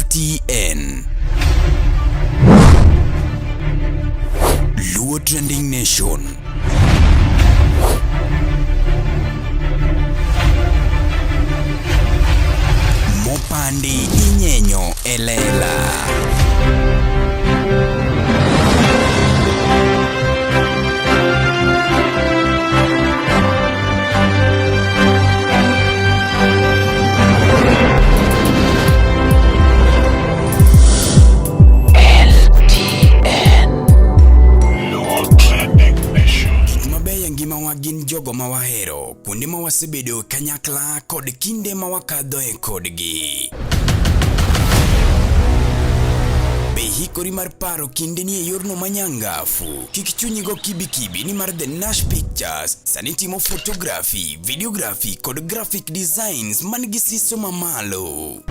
LTN. Luo Trending Nation. Mopandi inyenyo e lela. Gik mabeyo e ngimawa gin jogo ma wahero, kuonde ma wasebedo kanyakla kod kinde ma wakadhoe kodgi. Be ihikori mar paro kindeni e yorno manyangafu? Kik chunyi go kibikibi nimar The Nash Pictures sani timo photography, videography kod graphic designs man gi siso mamalo.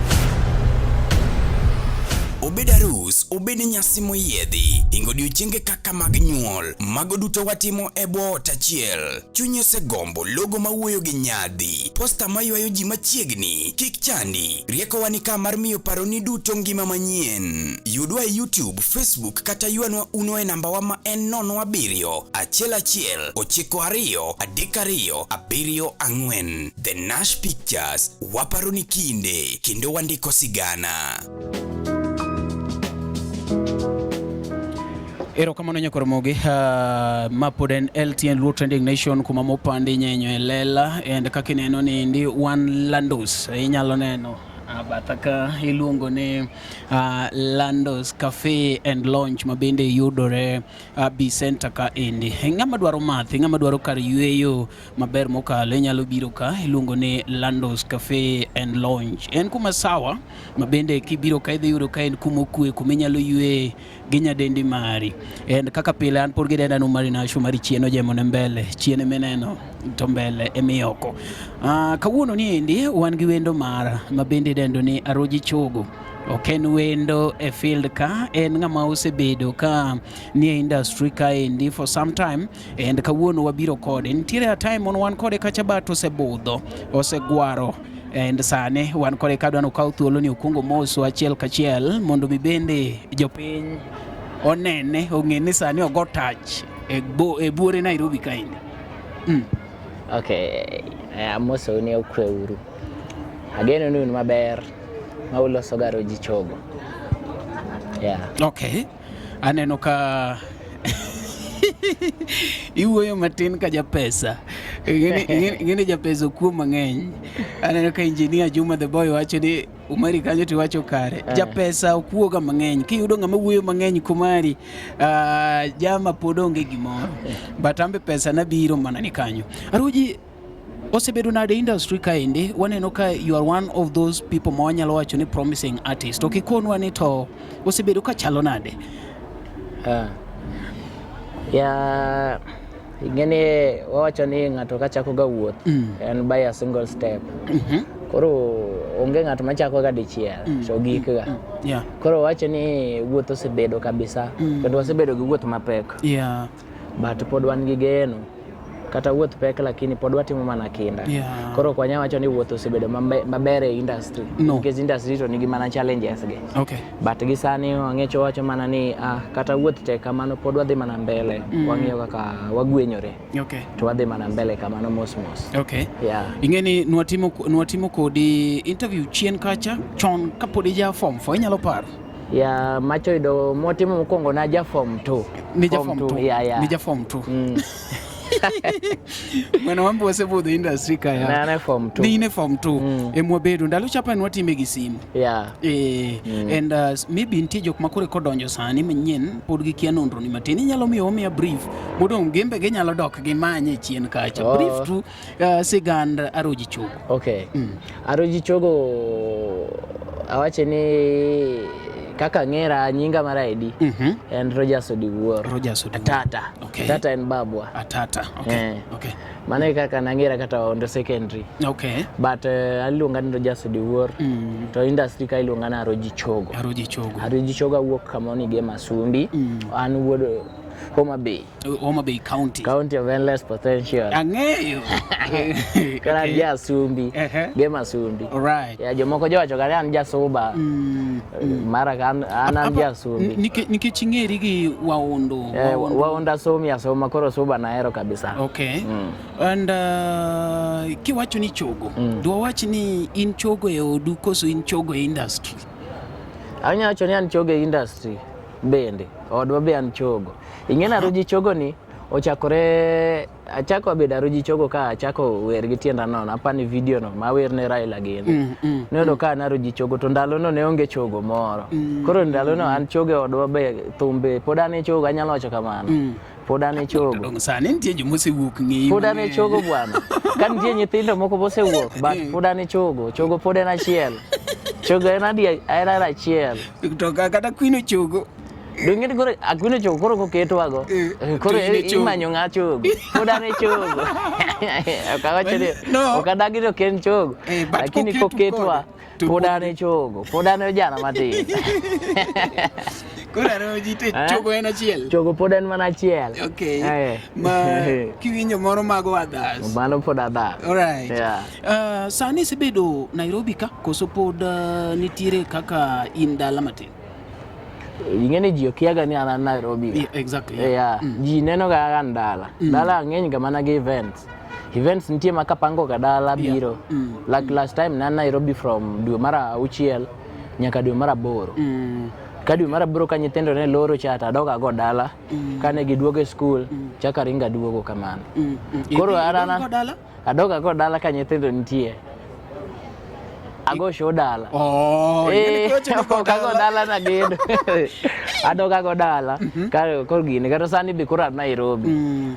Obed arus, obed nyasi moyiedhi, hingo odiochienge kaka mag nyuol, mago duto watimo e bwo ot achiel. Chunyi osegombo logo mawuoyo gi nyadhi, posta maywayo ji machiegni, kik chandi, riekowa ni ka mar miyo paroni duto ngima manyien. Yudwa e YouTube, Facebook kata ywanwa uno e nambawa ma en 07 11 92 32 74. The Nash Pictures, waparo ni kinde kendo wandiko sigana. Erokamano nyakor Mogi. Ma pod en LTN Luo Trending Nation kuma mopandi nyenyo e lela and kaka ineno ni ndi wan Landos inyalo neno batha ka iluongo ni Landos Cafe and Lounge ma bende yudore B Center ka endi. Ng'ama dwaro math, ng'ama dwaro kar yueyo maber mokalo inyalo biro ka iluongo ni Landos Cafe and Lounge. En kuma sawa ma bende kibiro ka idhi yudo ka en kuma okwe kuma inyalo yueye gi nyadendi mari. En kaka pile an pod gidenda nu mari nashu mari chien ojemo ne mbele, chien emineno to mbele emiyoko. Kawuono ni endi wan gi wendo mara ma bende idendo ni Aroji Chogo. Ok en wendo e field ka, en ng'ama osebedo ka nie industry ka endi for some time and kawuono wabiro kode. Nitiere a time mon wan kode kacha but osebudho, osegwaro and sani wan kode kadwa nokaw thuolo ni okwongo mosu achiel kachiel mondo mi bende jopiny onene ong'e ni sani ogo tach e, bo, e buore Nairobi kaendi. Okay, amosou ni okwe uru. Ageno ni un maber ma uloso ga Roji Chogo. Yeah. Okay. Aneno ka iwuoyo matin ka japesa. Ing'eni japesa okuo mang'eny. Aneno ka engineer Juma the boy wacho ni Umari kanyo to iwacho kare. Japesa okuoga mang'eny. Kiyudo ng'ama wuoyo mang'eny kumari, jama pod onge gimoro. But ambe pesa na biro mana ni kanyo. Aruji osebedo nade industry kaendi waneno ka you are one of those people ma wanyalo wacho ni promising artist ok ikonwa ni to osebedo ka chalo nade Ya ing'eni wawacho ni ng'ato ka chako ga wuoth en by a single step. Koro onge ng'at machako ga dichiel to gik ga. Koro wacho ni wuoth osebedo kabisa kendo wasebedo gi wuoth mapek. But pod wan gi geno kata wuoth pek lakini pod watimo mana kinda. Koro ok wanyal wacho ni wuoth osebedo maber e industry. No. Nikech industry to nigi mana challenges ge. But gi sani wang'echo wacho mana ni kata wuoth tek kamano pod wadhi mana mbele. Wang'iyo kaka wagwenyore. To wadhi mana mbele kamano mos mos. Yeah. Ing'eni nwatimo kodi interview chien kacha chon kapod ija form 4 inyalo paro? Ya macho yudo mwatimo mokwongo na ja form 2. Ni ja form 2. Yeah. Ni ja form 2. Mwana wambo wasebudho industry ka ya. Ne an e form 2. Ni in e form 2. Emwabedo ndalo chapa nwatime gi simu. And maybe nitie jok ma koro kodonjo sani manyien pod gikia nonro ni matin inyalo miyo omiya brief modong' gimbe ginyalo dok gimanye chien kacha. Brief tu sigand Aroji Chogo. Okay. Aroji Chogo awache ni kaka ng'era nyinga mar ID en Rogers Odiwuor. Rogers Odiwuor. Atata. Tata en babwa. Atata. Okay. Okay. Mano e kaka nang'era kata Ondo Secondary. But aluonga ni Rogers Odiwuor. To industry ka iluonga ni Aroji Chogo. Aroji Chogo. Aroji Chogo awuok kama onige Masumbi. An wuod Homa Bay. Homa Bay County. County of endless potential. Ang'eyo. Koro an ja Asumbi. Ehe. Gem Asumbi. Alright. Yeah, jomoko jowacho ga ni an jasuba. Mara ka an ja Asumbi. Nikech ing'eri gi Waondo. Eh, Waondo. Waondo asomi asoma koro suba nahero kabisa. Okay. And kiwacho ni chogo, dwa wach ni in chogo e odu koso in chogo e industry? Anya wacho ni an chogo e industry bende. Odwa be an chogo. Ing'e ni Aruji chogo ni ochakore achako bedo Aruji chogo ka achako wer gi tienda nono. Apani video no ma wer ne Raila gini. Niyudo ka an Aruji chogo to ndalono ne onge chogo moro. Koro ndalono an chogo e odwa be thumbe pod an e chogo, anyalo wacho kamano. Pod an e chogo. Dong sani nitie jomosewuok ng'eyi. Pod an e mang'eny. chogo bwana. Ka nitie nyithindo moko mosewuok but pod an e chogo. Chogo pod en achiel. Chogo en adi en achiel. To kata kwino chogo. Donge ni koro akwino chogo koro koketwago. Eh, Koro to in e chogo. imanyo ng'a chogo. Pod an e chogo. Ok awacho ni No. ok adagi ni ok en chogo. Eh, but Lakini koketu koketwa kode, to pod an e chogo. Pod an e ojana matin. Koro Aroji te Eh? chogo en achiel. Chogo pod en mana achiel. Okay. Eh. Ma kiwinjo moro mago others. Mano pod adhar. Alright. Yeah. Sani isebedo Nairobi ka koso pod nitiere kaka in dala matin? Ing'e ni ji okiaga ni an an Nairobi. Yeah, exactly. Yeah. Ji neno ga kaka an dala. Dala ang'eny ga mana gi events. Events nitie ma kapango ga dala biro. Like last time ne an Nairobi from dwe mar 6 nyaka dwe mar 8. Ka dwe mar 8 ka nyithindo ne loro cha to adok ago dala. Kane giduogo e school, chako aringo aduogo kamano. Koro Idhi- an idog go dala? Adok ago dala ka nyithindo nitie. Ago show dala. Oh, Eh, ing'e ni kiwacho ni go ok ago dala. dala nagedo. Adok ago dala. Ka koro gini kata sani be koro an Nairobi.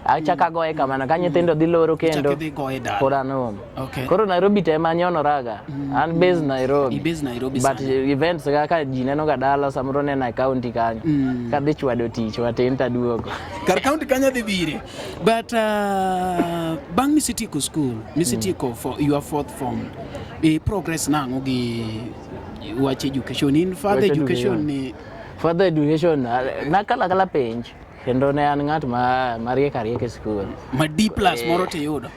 Achako agoye kamano ka nyithindo dhi loro kendo. Ichako idhi goye dala. Pod an home. Okay. Koro Nairobi to ema anyonoraga. An base Nairobi. I base Nairobi But sani. events kaka ji neno ga dala samoro neno e county kanyo. Kadhi chwado tich matin taduogo. Kar county kanyo dhi bire. But bang' misetieko school, misetieko for your fourth form, e progress nang'o gi wach education? In further Wach education education. ni Further education nakalo akala penj kendo ne an ng'at ma mariek ariek e school. Ma D plus moro tiyudo.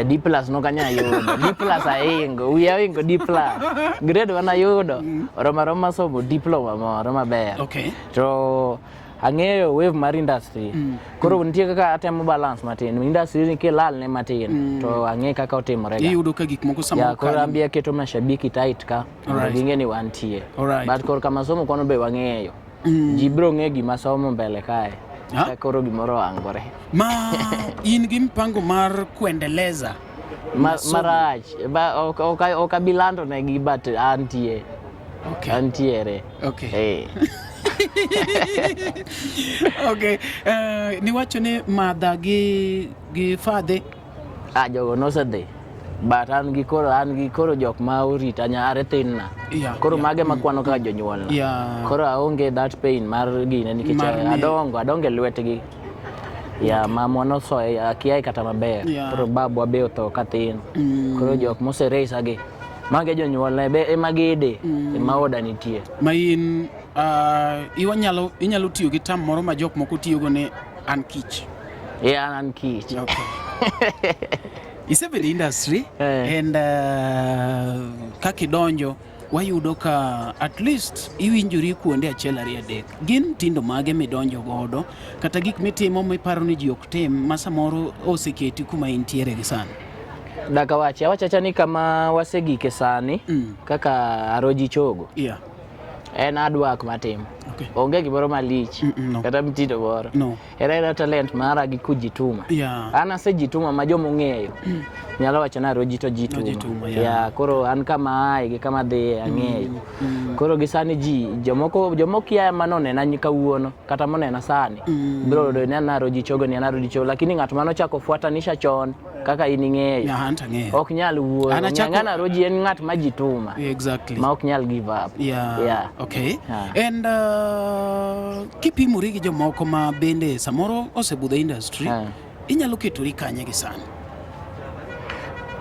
D plus nok anya yudo. D plus ahingo. Wiya ohingo D plus. Grade wan ayudo. Oromo aroma somo diploma moro maber. Okay. To ang'eyo wave mar industry. Koro nitie kaka atemo balance matin. Industry ni kilal ne matin to ang'e kaka otimore ga. Iyudo ka gik moko samoro Ya, koro kalo. an be aketo mashabiki tight ka mondo ging'e ni wantie. Alright. But korka masomo kono be wang'eyo. Ji biro ng'e gima somo mbele kae. Ha? Ka koro gimoro oangore. Ma in gi mpango mar kuendeleza Marach. Ba, ok abi lando negi but antie. Antiere. Okay. Eh. Okay. Niwacho ni mother gi father Ah, jogo nosedhi. But an gi koro jok ma orita nyare thinna. Koro mage makwano kaka jonyuolna. Koro aonge that pain mar gine nikech Mar adongo e lwetgi. Ya mamwa notho akiaye kata maber. Koro babwa be otho kathin. Koro jok mose raise gi. Mage jonyuolna be ema gide ema oda nitie. Ma in iwanyalo inyalo tiyo gi term moro ma jok moko tiyogo ni an kich. Yeah, an kich. Okay. Isebedo e industry and kaka idonjo wayudo ka at least iwinjori kuonde achiel ariyo adek. Gin mtindo mage midonjo godo kata gik mitimo miparo ni ji ok tim ma samoro oseketi kuma intiere gi sani? Daka wachi awachacha ni kama wasegike sani kaka Aroji Chogo. En hard work matimo. Onge gimoro malich No. kata mtindo moro. No. En aena talent mara gi kujituma. An asejituma ma jomong'eyo nyalo wacho ni Aroji to jituma. Ojituma, yeah. Yeah, koro an kama aaye gi kama adhiye ang'eyo. Koro gi sani ji jomoko jomokia manonena kawuono kata monena sani biro yudo ni an Aroji Chogo ni an Aroji Chogo, lakini ng'at manochako fuatanisha chon kaka in ing'eyo Yeah, an to ang'eyo. ok nyal wuoyo. An achako- Ng'ano Aroji en ng'at ma jituma ma ok nyal give up. Yeah. Okay. Yeah. And kipimori gi jomoko ma bende samoro osebudho e industry, inyalo ketori kanye gi sani?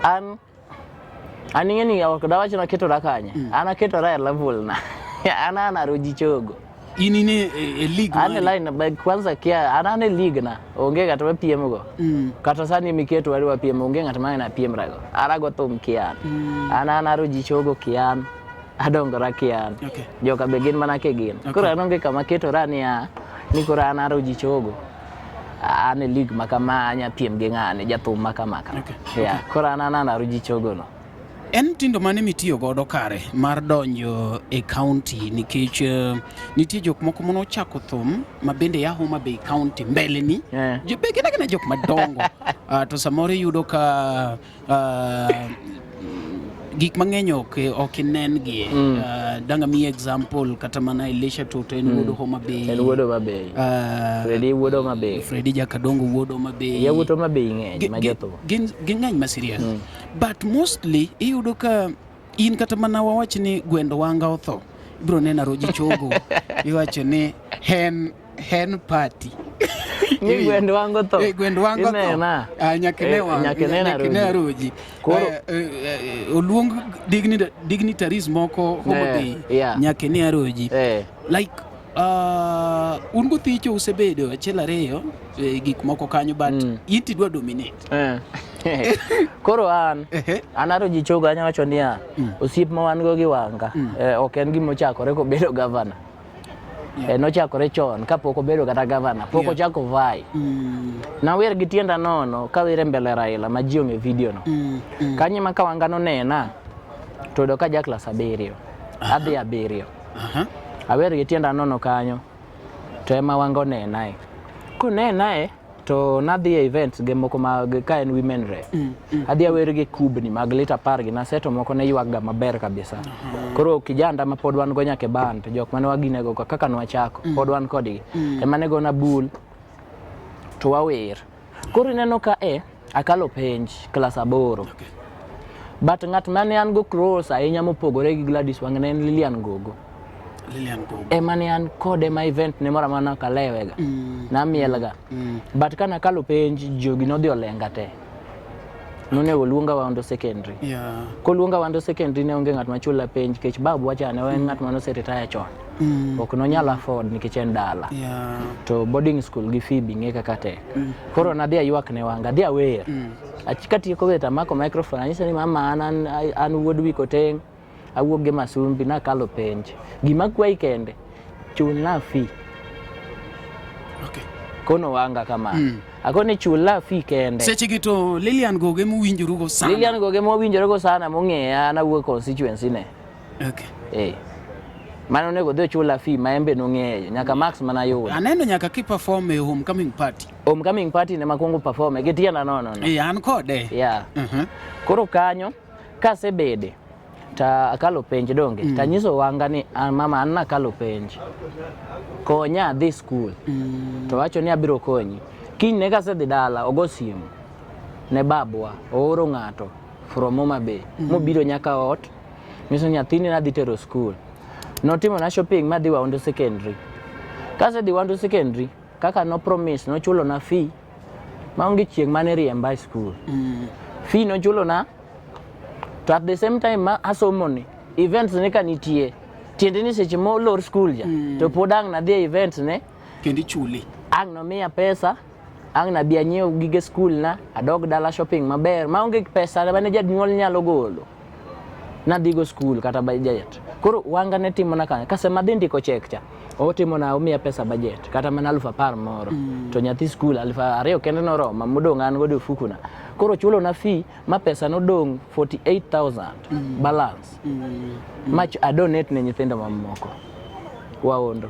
An ing'e ni ok dawach ni aketora kanye. An aketora e level na. An Aroji Chogo. In in e, e league An e mari. line ba kwanza kia an an e league na onge ng'at ma piem go. Kata sani miketo wari wapiem onge ng'at ma na piem rago. Arago thum kian. An an aro ji chogo kian. Adongora kian. Okay. Joka be gin mana ke gin. Okay. Koro an onge kama ketora niya ni koro an aro ji chogo. An e league ma kama anya piem gi ng'ane jathum ma kama kama. Okay. Yeah. Koro an an an aro ji chogo no. En mtindo mane mitiyo godo kare mar donjo e county nikech nitie jok moko manochako thum ma bende ya Homa Bay County mbele ni Yeah. Jo- be gin agina jok madongo. To samoro iyudo ka gik mang'eny ok inen gie. Dang' amiyi example kata mana Elisha Toto en wuod Homa Bay. En wuod Homa Bay. Freddy wuod Homa Bay. Freddy Jakadongo wuod Homa Bay. Yawuot Homa Bay ng'eny ma jothum. Gin ng'eny ma serious. But mostly iyudo ka in kata mana wawach ni Gwendo Wanga otho, ibiro neno Aroji Chogo, iwacho ni hen party. Ni Gwendo Wanga otho. Gwendo Wanga otho. Inena. Ah, nyaka ine Wanga, Nyaka ine nyaka ine Aroji. Aroji. Koro Oluong dignitaries moko Homa Bay, nyaka ine Aroji. Like un gothicho usebedo achiel ariyo gik moko kanyo, but in tidwa dominate. Koro an an Aroji Chogo anya wacho niya, osiep ma wan go gi Wanga ok en gima ochakore kobedo governor. Nochakore chon kapok obedo kata governor, pok ochako vie. Nawer gi tienda nono kawer e mbele Raila ma ji ong'e video no. Kanyo ema ka Wanga nonena to oyudo ka ja klas 7. Adhi 7. Awer gi tienda nono kanyo to ema Wanga onenae. Konenae to nadhi e events ge moko mag ka en women rep. Adhi awer gi kubni mag lita 10 gi naseto moko ne ywak ga maber kabisa. Koro kijanda ma pod wan go nyaka e band, jok mane waginego ka kaka nwachako, pod wan kodgi. Ema ne gona bul to wawer. Koro ineno ka akalo penj klas 8. But ng'at mane an go close ahinya mopogore gi Gladys Wanga ne en Lilian Gogo. Lilian Gogo. Ema ne an kode ma event ne moro amora ok alewega. Namielga. But ka nakalo penj, jogi nodhi olenga te. Nonego luonga Wando Secondary. Koluonga Wando Secondary ne onge ng'at machula penj nikech babu wacha ne en ng'at mane oseretire chon. Ok nonyal afford nikech en dala. To boarding school gi fee be ing'e kaka tek. Koro nadhi aywak ne Wanga, adhi awer. Katieko wer to amako microphone anyise ni mama an wuod Wikoteng', awuok gi Masumbi nakalo penj. Gima kwayi kende, chulna fee. Kono Wanga kamano. Akoni chulna fee kende. Seche gi to Lilian Gogo ema uwinjoru go sana. Lilian Gogo ema wawinjore go sana mong'eya an awuok constituency ne. Mano onego odhi ochula fee ma en be nong'eyo nyaka max mana yudo. Aneno nyaka ki perform e homecoming party. Homecoming party ne makwongo perform e gi tienda nono no. An kode. Koro kanyo kasebede ta akalo penj donge. Tanyiso Wanga ni mama an nakalo penj. Konya adhi school. To wacho ni abiro konyi. Kinyne kasedhi dala ogo simu ne babwa ooro ng'ato from Homa Bay mobiro nyaka ot. Nyiso nyathini nadhi tero school. Notimo na shopping madhi Waundo Secondary. Kasedhi Waundo Secondary kaka no promise nochulo na fee maonge chieng' mane riemba e school. Fee nochulo na to at the same time ma asomo ni events ne ka nitie tiende ni seche molor school ja to pod ang' nadhi e events ne kendo ichuli. Ang' nomiya pesa ang' nabi anyiew gige school na adog dala shopping maber maonge pesa mane janyuol nyalo golo. Nadhigo school kata budget. Koro Wanga ne timona kanyo. Kasema adhi ndiko check cha, otimona omiya pesa budget kata mana 10,000 moro. To nyathi school 2,000 kende noroma modong' an godo e ofuku na. Koro chulo na fee ma pesa nodong' 48,000 balance. Ma a donate ne nyithindo mamoko. Waondo.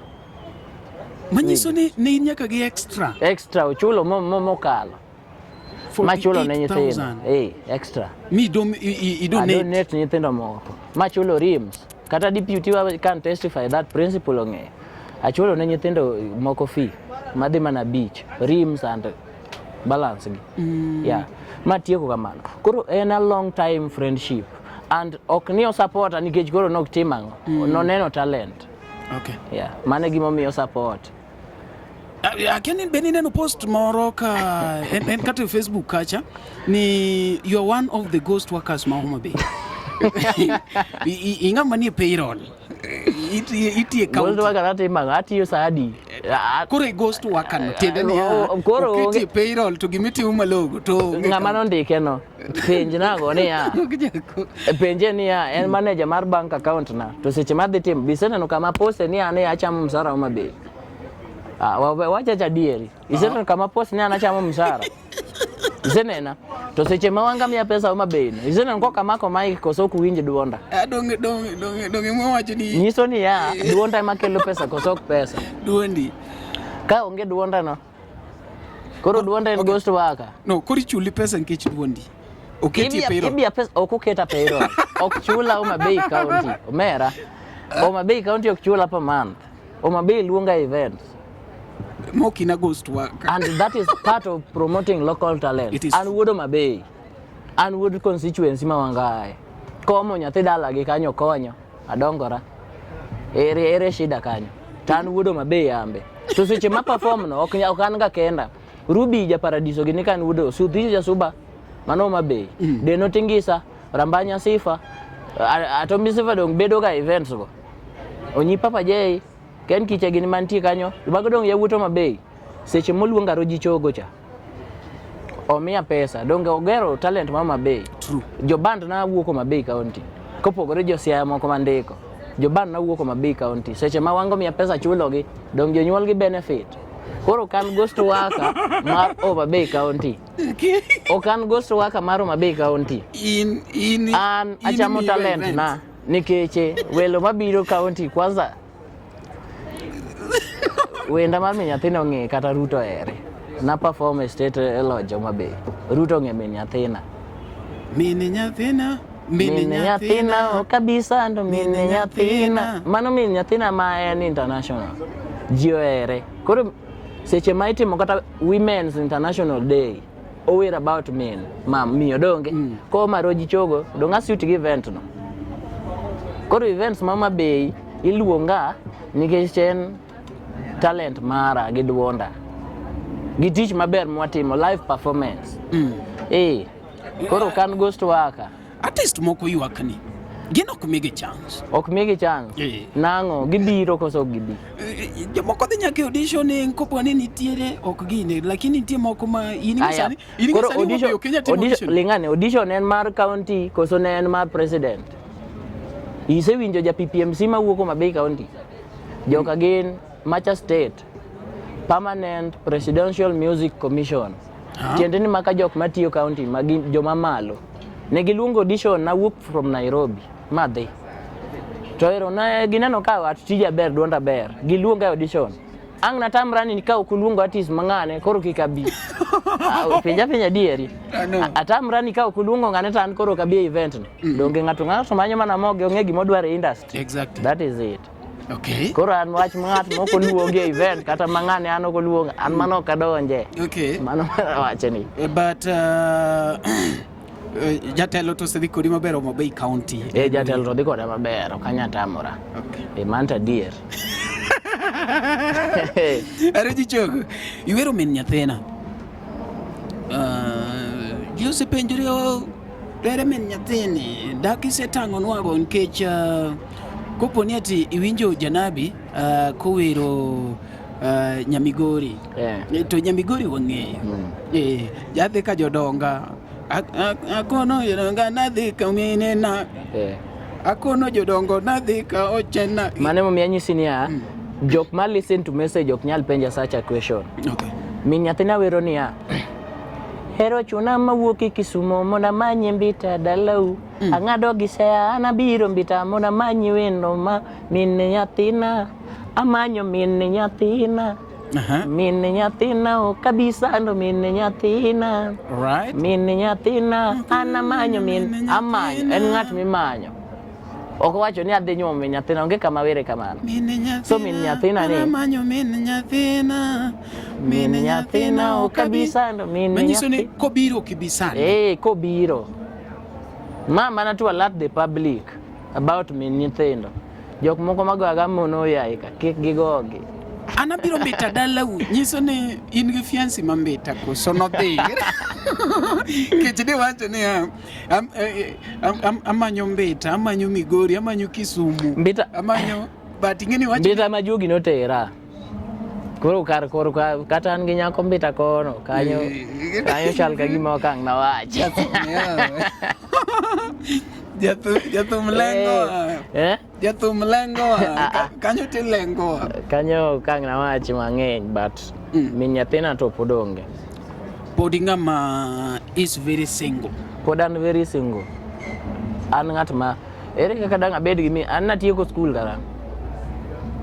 Manyiso ni ne in nyaka gi extra. Extra ochulo mokalo. Machulo ne nyithindo. 48,000. Extra. Mi i donate. A donate nyithindo moko. Machulo rims. Kata deputy wa can testify that principal ong'eyo. Achulo ne nyithindo moko fee. Madhi mana beach, rims and balance gi. Yeah. Matieko kamano. Koro en a long time friendship. And ok ni osupporta nikech koro nok tim ang'o. Noneno talent. Yeah. Mano e gimomiyo support. Akia ni be nineno post moro ka en kata e Facebook kacha ni you are one of the ghost workers ma Homa Bay. Ing'ama nie payroll. Itiye Ghost county. worker natimo ang'o? Atiyo sa adi? Koro e ghost worker no tiende ni Koro oketi e payroll to gimitimo malogo to onge Ng'ama nondike no penj nago niya Ok jako. Penje niya en manager mar bank account na to seche madhi timo biseneno kama poste ni an achamo msara Homa Bay. Wachacha adieri. Iseneno kama post ni an achamo msara. Isenena to seche ma wanga miya pesa Homa Bay no iseneno koka mako mic koso ok winj duonda. Dong dong dong dong mwawacho ni Nyiso niya duonda ema kelo pesa koso ok pesa. Duondi. Ka onge duonda no koro duonda en ghost worker. No, koro ichuli pesa nikech duondi. Oketi e payroll. Imiya pesa ok oketa payroll. Ok chula Homa Bay County. Omera. Homa Bay County ok chula per month. Homa Bay luonga events. Mok ina ghost worker. And that is part of promoting local talent. It is. An wuod Homa Bay. An wuod constituency ma Wangae. Komo nyathi dalagi kanyo konyo. Adongora. Ere ere shida kanyo. To an wuod Homa Bay ambe. To seche ma perform no ok an ga kenda. Ruby ja Paradiso gini kan wuod Sudhi ja Suba. Mano Homa Bay. Deno Tingisa, Rambanya Sifa, Atomi Sifa dong bedo ga events go. Onyi Papa J, Ken Kiche gini mantie kanyo, mago dong yawuot Homa Bay. Seche moluonga Roji Chogo cha. Omiya pesa, donge ogero talent ma Homa Bay. True. Jo band na wuok Homa Bay County. Kopogore jo Siaya moko mandiko. Jo band na wuok Homa Bay County. Seche ma wango miya pesa chulogi, dong jonyuol gi benefit. Koro kan ghost worker mar Homa Bay County. Okay. Ok an ghost worker mar Homa Bay County. In An in achamo imiyo talent event. na nikech welo mabiro county kwanza wenda mar min nyathina ong'e kata Ruto ere. Na perform e state lodge Homa Bay. Ruto ong'e min nyathina. Min nyathina, min Min nyathina o kabisa ndo min Min nyathina. nyathina. Mano min nyathina ma en international. Ji ohere. Koro seche ma itimo kata Women's International Day ower about men ma miyo donge ko Maroji Chogo dong asuit gi event no. Koro events ma Homa Bay iluonga nikech en talent mara gi duonda gi tich maber mwatimo live performance. Koro kan ghost worker. Artist moko ywak ni gin ok migi chance. Ok migi chance. Nang'o gibiro koso ok gibi? Jomoko dhi nyaka e audition ni kopo ni nitiere ok gine, lakini nitie moko ma in Aya. sani in Koro sani audition, ok inyal timo audition. Ling'ane, audition en mar county koso ne en mar president? Isewinjo ja PPMC mawuok Homa Bay County? Joka gin Macha State Permanent Presidential Music Commission. Tiende ni maka jok matiyo county ma gin joma malo. Ne giluongo audition nawuok from Nairobi madhi. To ero ne gineno ka at tija ber duonda ber. Giluonga e audition. Ang' natamra ni ka ok uluongo artist mang'ane koro kik abi. Penja penja adieri. No. Atamra ni ka ok uluongo ng'ane to an koro ok abi e event ni. Donge ng'ato ng'ato manyo mana moge ong'e gima odwaro e industry. Exactly. That is it. Okay. Koro an wach ng'at mok oluongi e event kata ma ng'ane an ok oluonga an mano ok adonje. Okay. Mano wache ni. But jatelo to osedhi kodi maber Homa Bay County. Jatelo to dhi koda maber ok anyal tamora. Okay. Mano to adier. Aroji Chogo, iwero min nyathina. Ji osepenjore ere min nyathini dak isetang'onwago nikech kopo ni ati iwinjo Janabi kowero Nyamigori. To Nyamigori wang'eyo. Jadhi ka jodonga akono jodonga nadhi ka minena. Akono jodongo nadhi ka ochena. Mano emomiyo anyisi niya, jok ma listen to message ok nyal penja such a question. Okay. Min nyathina wero niya, hero chuna mawuok e Kisumo mondo amany mbita dalau. Ang'ado gi seya an abiro mbita mondo amany wendo ma min nyathina. Amanyo min nyathina. Min nyathina o kabisa ndo min nyathina. Right. Min nyathina an amanyo min amanyo en ng'at mimanyo. Ok owacho ni adhi nyuomo min nyathina onge kama were kamano. Min nyathina. So min nyathina ni amanyo min nyathina. Min nyathina o kabisa ndo min Manyiso ni kobiro kibisani. Kobiro. Ma mana to alert the public about min nyithindo. Jok moko magoyaga mono oyaye ka kik gigogi. An abiro mbita dalau nyiso ni in gi fiansi ma mbita koso nodhi. Kech ni wacho niya amanyo mbita, amanyo Migori, amanyo Kisumu. Mbita amanyo but ing'eni wacho mbita ma juogi notera. Koro kar koro kata an gi nyako mbita kono kanyo kanyo chal ka gima ok ang' nawach. Jathum lengo. Eh? Jathum lengo kanyo tilengo. Kanyo ok ang' nawach mang'eny but min nyathina to pod onge. Pod ng'ama is very single. Pod an very single. An ng'at ma ere kaka dang' abed gi mi an natieko skul kara.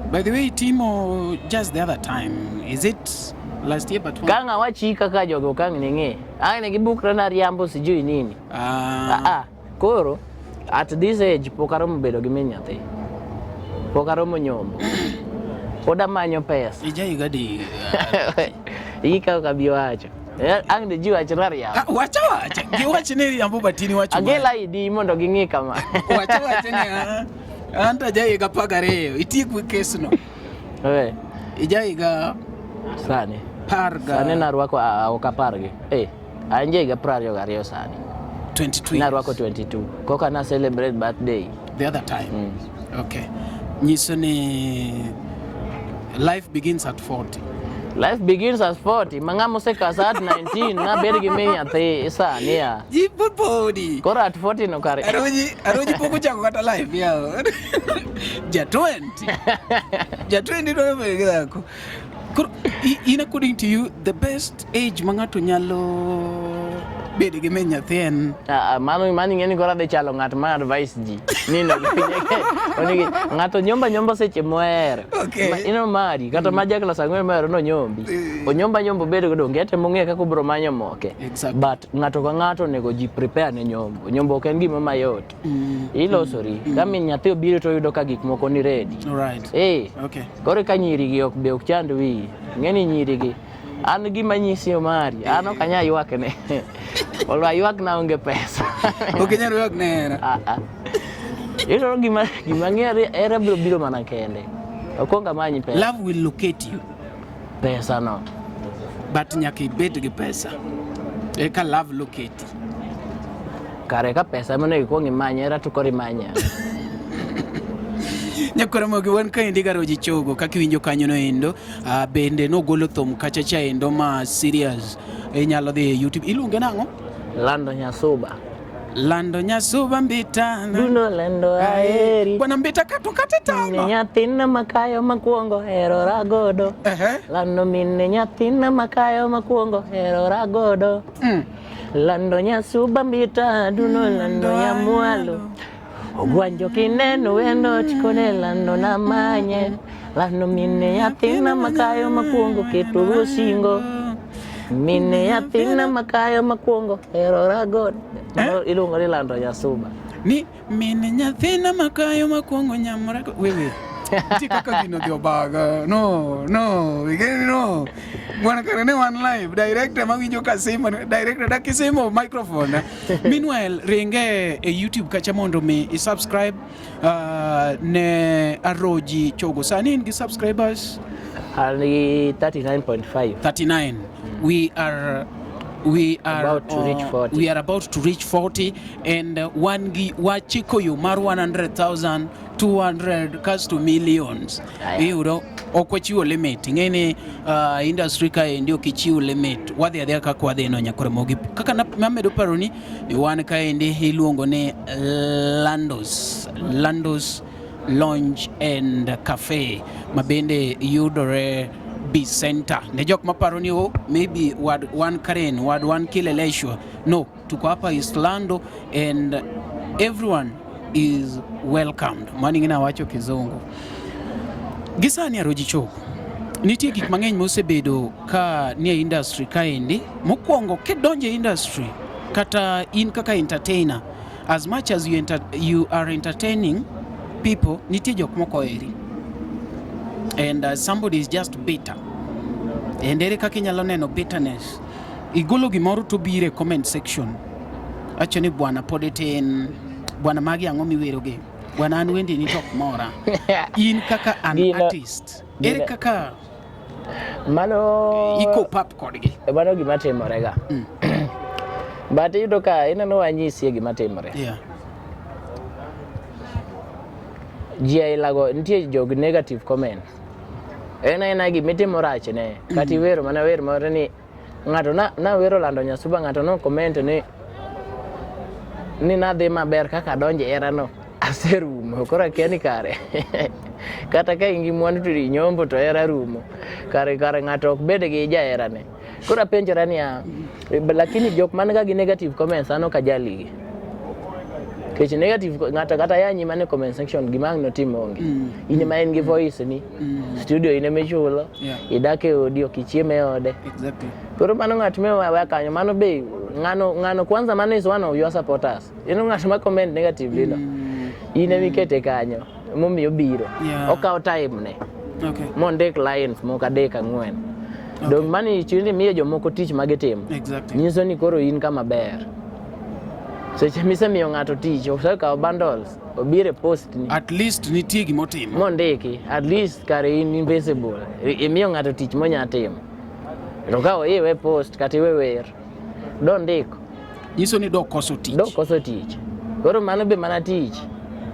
By the way, Timo, just the other time, is it last year but one? Kang' awachi kaka jogo ok ang' ne ng'e. Ang' ne gibukre na riambo sijui nini. Ah. Koro at this age pok aromo bedo gi min nyathi. Pok aromo nyombo. Pod amanyo pesa. Ija higa di. Ika ok abi wacho. Ang' ne ji wach na riambo. Wacha wacha. Giwach ni riambo batini wacho. Agela ID mondo ging'i kama. Wacha wacha ni an to aja higa 12 itiek wi kesno. Ija higa sani. Parga. Sani narwako ok apargi. An ja higa 22 sani. 22. Narwako 22. Koka na celebrate birthday. The other time. Okay. Nyiso ni life begins at 40. Life begins at 40. Ma ng'ama osekasa at 19 nabed gi min nyathi sani ya. Ji pod podi. Koro at 40 no kare. Aroji pok ochako kata life yawa. Ja 20. Ja 20 dwaro bedo gi dhako. Koro in according to you the best age ma ng'ato nyalo bedo gi min nyathi en Mano ing'e ni koro adhi chalo ng'at ma advice ji. Ni no onigi ng'ato nyomba nyomba seche mohero. Okay. Ino mari kata ma ja klas 4 mohero no nyombi. Onyomba nyombo bedo godo onge temo ng'e kaka obiro manyo moke. Exactly. But ng'ato ka ng'ato onego ji prepare ne nyombo. Nyombo ok en gima mayot. Ilosori. Ka min nyathi obiro to oyudo ka gik moko ni ready. Right. Okay. Koro ka nyiri gi ok be ok chand wiyi. Ng'e ni nyiri gi an gima nyisi Omari, an ok anyal ywakne. Olwa ywak na onge pesa. Ok inyal ywak ne hera. Iyudo gima ng'eyo hera biro biro mana kende. Okwongo amany pesa. Love will locate you. Pesa no. But nyaka ibed gi pesa. Eka love locate. Kare ka pesa ema onego ikwong imany, hera to koro imanya. Nyakoro mogi wan kaendi Garoji Chogo kaka iwinjo kanyo no endo bende nogolo thum kacha cha endo ma serious inyalo dhi e YouTube iluonge nang'o? Lando Nyasuba. Lando Nyasuba mbita Duno lando aheri. Bwana mbita kato kata tama. Nyathina makayo makuongo hero ragodo. Lando mine nyathina makayo makuongo hero ragodo. Lando Nyasuba mbita duno lando nyamwalo. Ogwanjo kineno wendo chikone lando namanye. Lando mine nyathina makayo makuongo keto gosingo. Mine nyathina makayo makuongo hero ragodo. Iluongo ni Lando Nyasuba. Ni mine nyathina makayo makuongo nyamora wewe. Nitie kaka gino dhi obaga. No, no, igeni no. Bwana kare ne wan live, director mawinjo ka simo, director dak isimo microphone. Meanwhile, ringe e YouTube kacha mondo mi i-subscribe ne Aroji Chogo. Sani in gi subscribers? An gi 39.5. 39. We are about to reach 40. We are about to reach 40 and wan gi wachiko yo mar 100,000, 200 kasto millions. Iyudo ok wachiwo limit. Ing'e ni industry kaendi ok ichiw limit. Wadhi adhiya kaka wadhi no nyakore mogi. Kaka namedo paro ni wan kaendi iluongo ni Landos Lounge and Cafe ma bende yudore B Center. Ne jok maparo ni oh, maybe wad wan Karen, wad wan Kileleshwa. No, tuko hapa East Lando and everyone is welcomed. Mani ngina wacho kizungu. Gisani Aroji Chogo, nitie gik mang'eny mosebedo ka nie industry kaendi. Mokwongo kidonjo e industry kata in kaka entertainer, as much as you are entertaining people, nitie jok moko oheri. And somebody is just bitter. And ere kaka inyalo neno bitterness? Igolo gimoro to biro e comment section. Acho ni bwana pod itin, bwana magi ang'o miwerogi? Bwana an wendi ni to ok mora. In kaka an artist, ere kaka Mano I cope up kodgi. Mano gima timore ga. But iyudo ka ineno wanyisie gima timore. Ji ailago nitie jog negative comments. En aena gimitimo rach ne. Kata iwero mana wer moro ni ng'ato na nawero lando nyasuba ng'ato no comment ni ni nadhi maber kaka adonjo e hera no aserumo koro akia ni kare kata ka in gi mwandu to inyombo to hera rumo kare kare ng'ato ok bed gi jaherane koro apenjora niya lakini jok man ga gi negative comments an ok ajaligi nikech negative ng'ato kata yanyi mana e comment section gima ang' notim onge in ema in gi voice ni studio in ema ichulo idak e odi ok ichiem e ode koro mano ng'at miweya kanyo mano be ng'ano ng'ano kwanza mano is one of your supporters in ng'at ma comment negatively no in ema ikete kanyo momiyo obiro okawo time ne mondik lines moko adek ang'wen dong mani chuni miyo jomoko tich ma gitimo nyiso ni koro in kama ber seche misemiyo ng'ato tich osekawo bundles obiro e post ni At least nitie gimotimo. Mondiki at least kare in invisible imiyo ng'ato tich monya timo to ka iwe post kata iwe wer dondiko Nyiso ni dok koso tich. Dok koso tich. Koro mano be mana tich.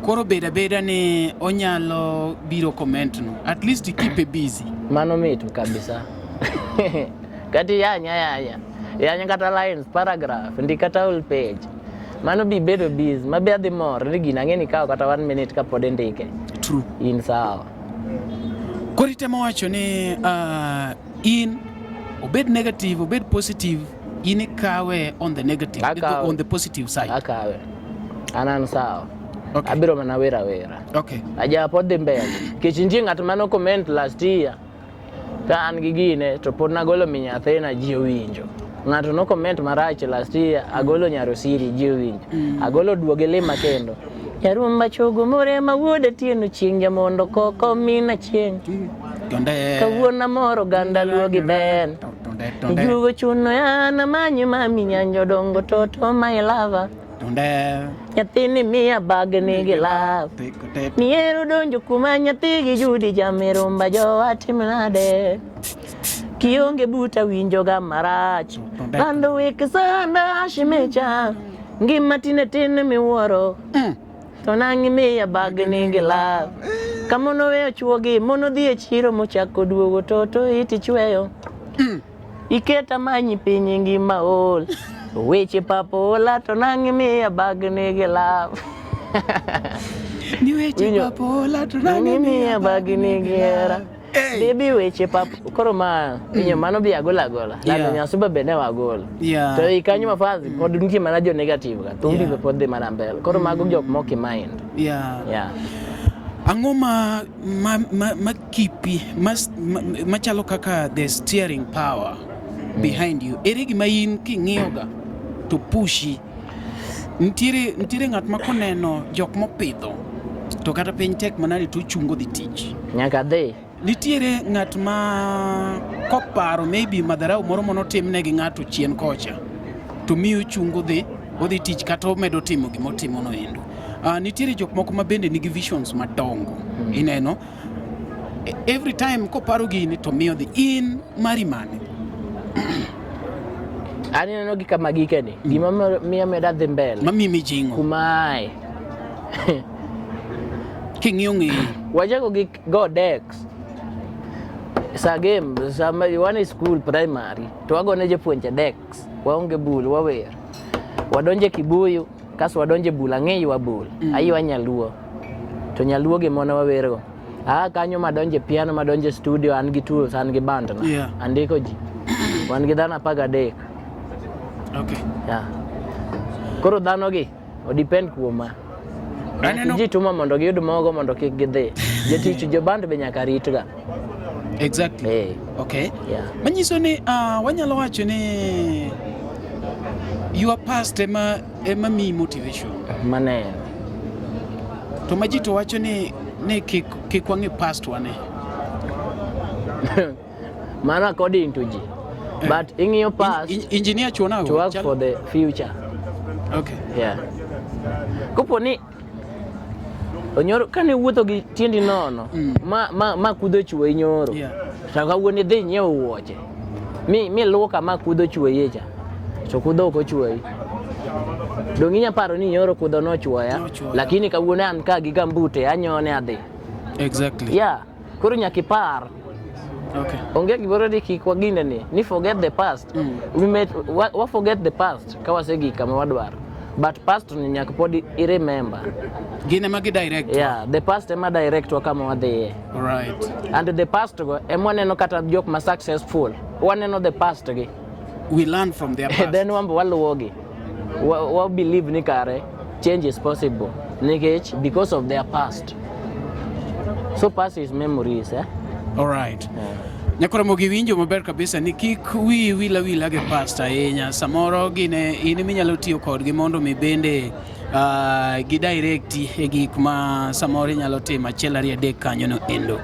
Koro bed abeda ni onyalo biro comment no. At least keep it busy. Mano mit kabisa. Kata iyanya yanya. Yanya kata lines, paragraph, ndik kata whole page. Mano bi bedo busy. Ma be adhi mor ni gino ang'e ni kawo kata one minute kapod indike. True. In sawa. Koro itemo wacho ni in obed negative, obed positive, in ikawe on the negative, Akawe. on the positive side. Akawe. An an sawa. Okay. Abiro mana wera wera. Aja pod dhi mbele. Nikech nitie ng'at mane comment last year ka an gi gine to pod nagolo mi nyathina ji owinjo. Ng'ato no comment marach last year agolo nyarosiri ji owinjo. Agolo duoge lima kendo. Nyarumba chogo morema wuod Atieno chieng' jamondo koko mina chieng'. Tonde. Kawuono amor oganda luo gi ben. Tonde, tonde. Ijuogo chuno yana manyi mami nyanjo dongo toto my lover. Tonde. Nyathini miya bag nigi love. Niero donjo kuma nyathi gi Judi jamirumba jowa tim nade. Kionge buta winjo ga marach. Lando wek sana shimecha. Ngima tine tin miwuoro. To nang' imiya bag nigi love. Kamono weyo chuogi mono dhi e chiro mochako duogo toto iti chweyo. Iketa manyi piny ngima ol. Weche papola to nang' imiya bag nigi love. Ni weche Winjo. papola to Nang' nang' imiya bag nigi hera. Hey. Baby weche pap koro ma winjo mano bi agolo agola. Lando nyasuba be ne wagolo. To i kanyo ma fans pod nitie mana jo negative ga. Thumbi be pod dhi mana mbele. Koro mago jok mok i mind. Ang'o ma ma ma, ma kipi ma, ma, machalo kaka the steering power behind you? Ere gima in king'iyo ga to pushi? Nitiere nitiere ng'at ma koneno jok mopidho to kata piny tek manade to ochungo dhi tich. Nyaka dhi. Nitiere ng'at ma koparo maybe madharau moro manotimne gi ng'ato chien kocha to miyo ochungo dhi odhi tich kata omedo timo gimotimo no endo. Nitiere jok moko ma bende nigi visions madongo. Ineno every time koparo gini to miyo dhi in mari mane. An ineno gi kama gikeni. Gima miyo meda dhi mbele. Mamiyi mijing'o. Kuma ae. King'iyo ng'eyi. Wachako gi go decks. Sa game, sama wan e school primary, to wagone jopuonje decks. Waonge bul, wawer. Wadonje kibuyu, kaso wadonje bul, ang'e ywa bul. Aywa nyaluo. To nyaluo gi mona wawergo. Aa kanyo madonje piano, madonje studio, an gi tools, an gi band na. Andiko ji. Wan gi dhano 13. Koro dhano gi, o depend kuoma. Aneno Ji tuma mondo giyud mogo mondo kik gidhi. Jotich jo band be nyaka rit ga. Manyiso ni wanyalo wacho ni your past ema ema miyi motivation. Maneno. To ma ji to wacho ni ni kik kik wang'i past wane. Mano according to ji. But ing'iyo past Engineer chuona to work for the future. Kopo ni Onyoro kane wuotho gi tiendi nono ma ma ma kudho chwo inyoro. To kawuono idhi nyiewo wuoche. Mi mi luoka ma kudho chwoyi cha. To kudho ok ochwoyi. Donge inya paro ni nyoro kudho nochwoya, Nochwoya. lakini kawuono an ka gi gambute anyone adhi. Exactly. Yeah, koro nyaka ipar. Okay. Onge gimoro ni kik wagine ni, ni forget the past. We may, wa forget the past ka wasegik kama wadwaro. But past ni nyaka pod i remember. Gin ema gi direct. Yeah, the past ema direct wa kama wadhiye. Right. And the past go ema waneno kata jok ma successful. Waneno the past gi. We learn from their past. Then wambo waluwogi. Wa believe ni kare change is possible. Nikech because of their past. So past is memories, eh? All right. Nyakoromo giwinjo maber kabisa ni kik wiyi wil awila gi past ahinya. Samoro gine in eminyalo tiyo kodgi mondo mi bende gi directi e gik ma samoro inyalo timo achiel ariyo adek kanyo no endo.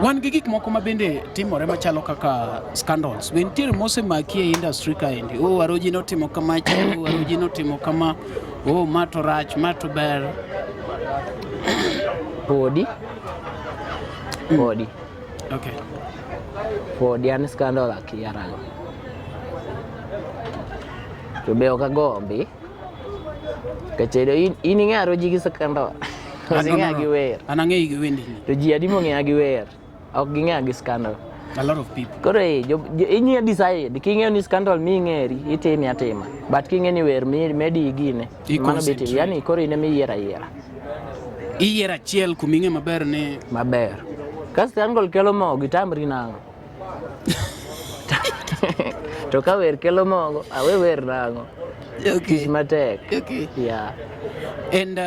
Wan gi gik moko ma bende timore machalo kaka scandals. Be nitiere mosemaki e industry kaendi. Oh, Aroji notimo kama, oh, Aroji notimo kama. Oh, ma to rach, ma to ber. Podi. Podi. Okay. Podi an scandal akia rango. To be ok agombi. Nikech in ing'e Aroji gi scandal. Koso ing'eya gi wer. An ang'eyi gi wendni. To ji adi mong'eya gi wer? Ok ging'eya gi scandal. A lot of people. Koro eh, inyalo decide king'eyo ni scandal mi ing'eri itime atima. But king'e ni wer mi medi igine. I Mano be concentrate. Yani koro in ema iyiero ayiera. Iyiero achiel kuma ing'e maber ni Maber. Ka scandal kelo mogo itamri nang'o? To ka wer kelo mogo, awe wer nang'o? Tich matek. Okay. Yeah. And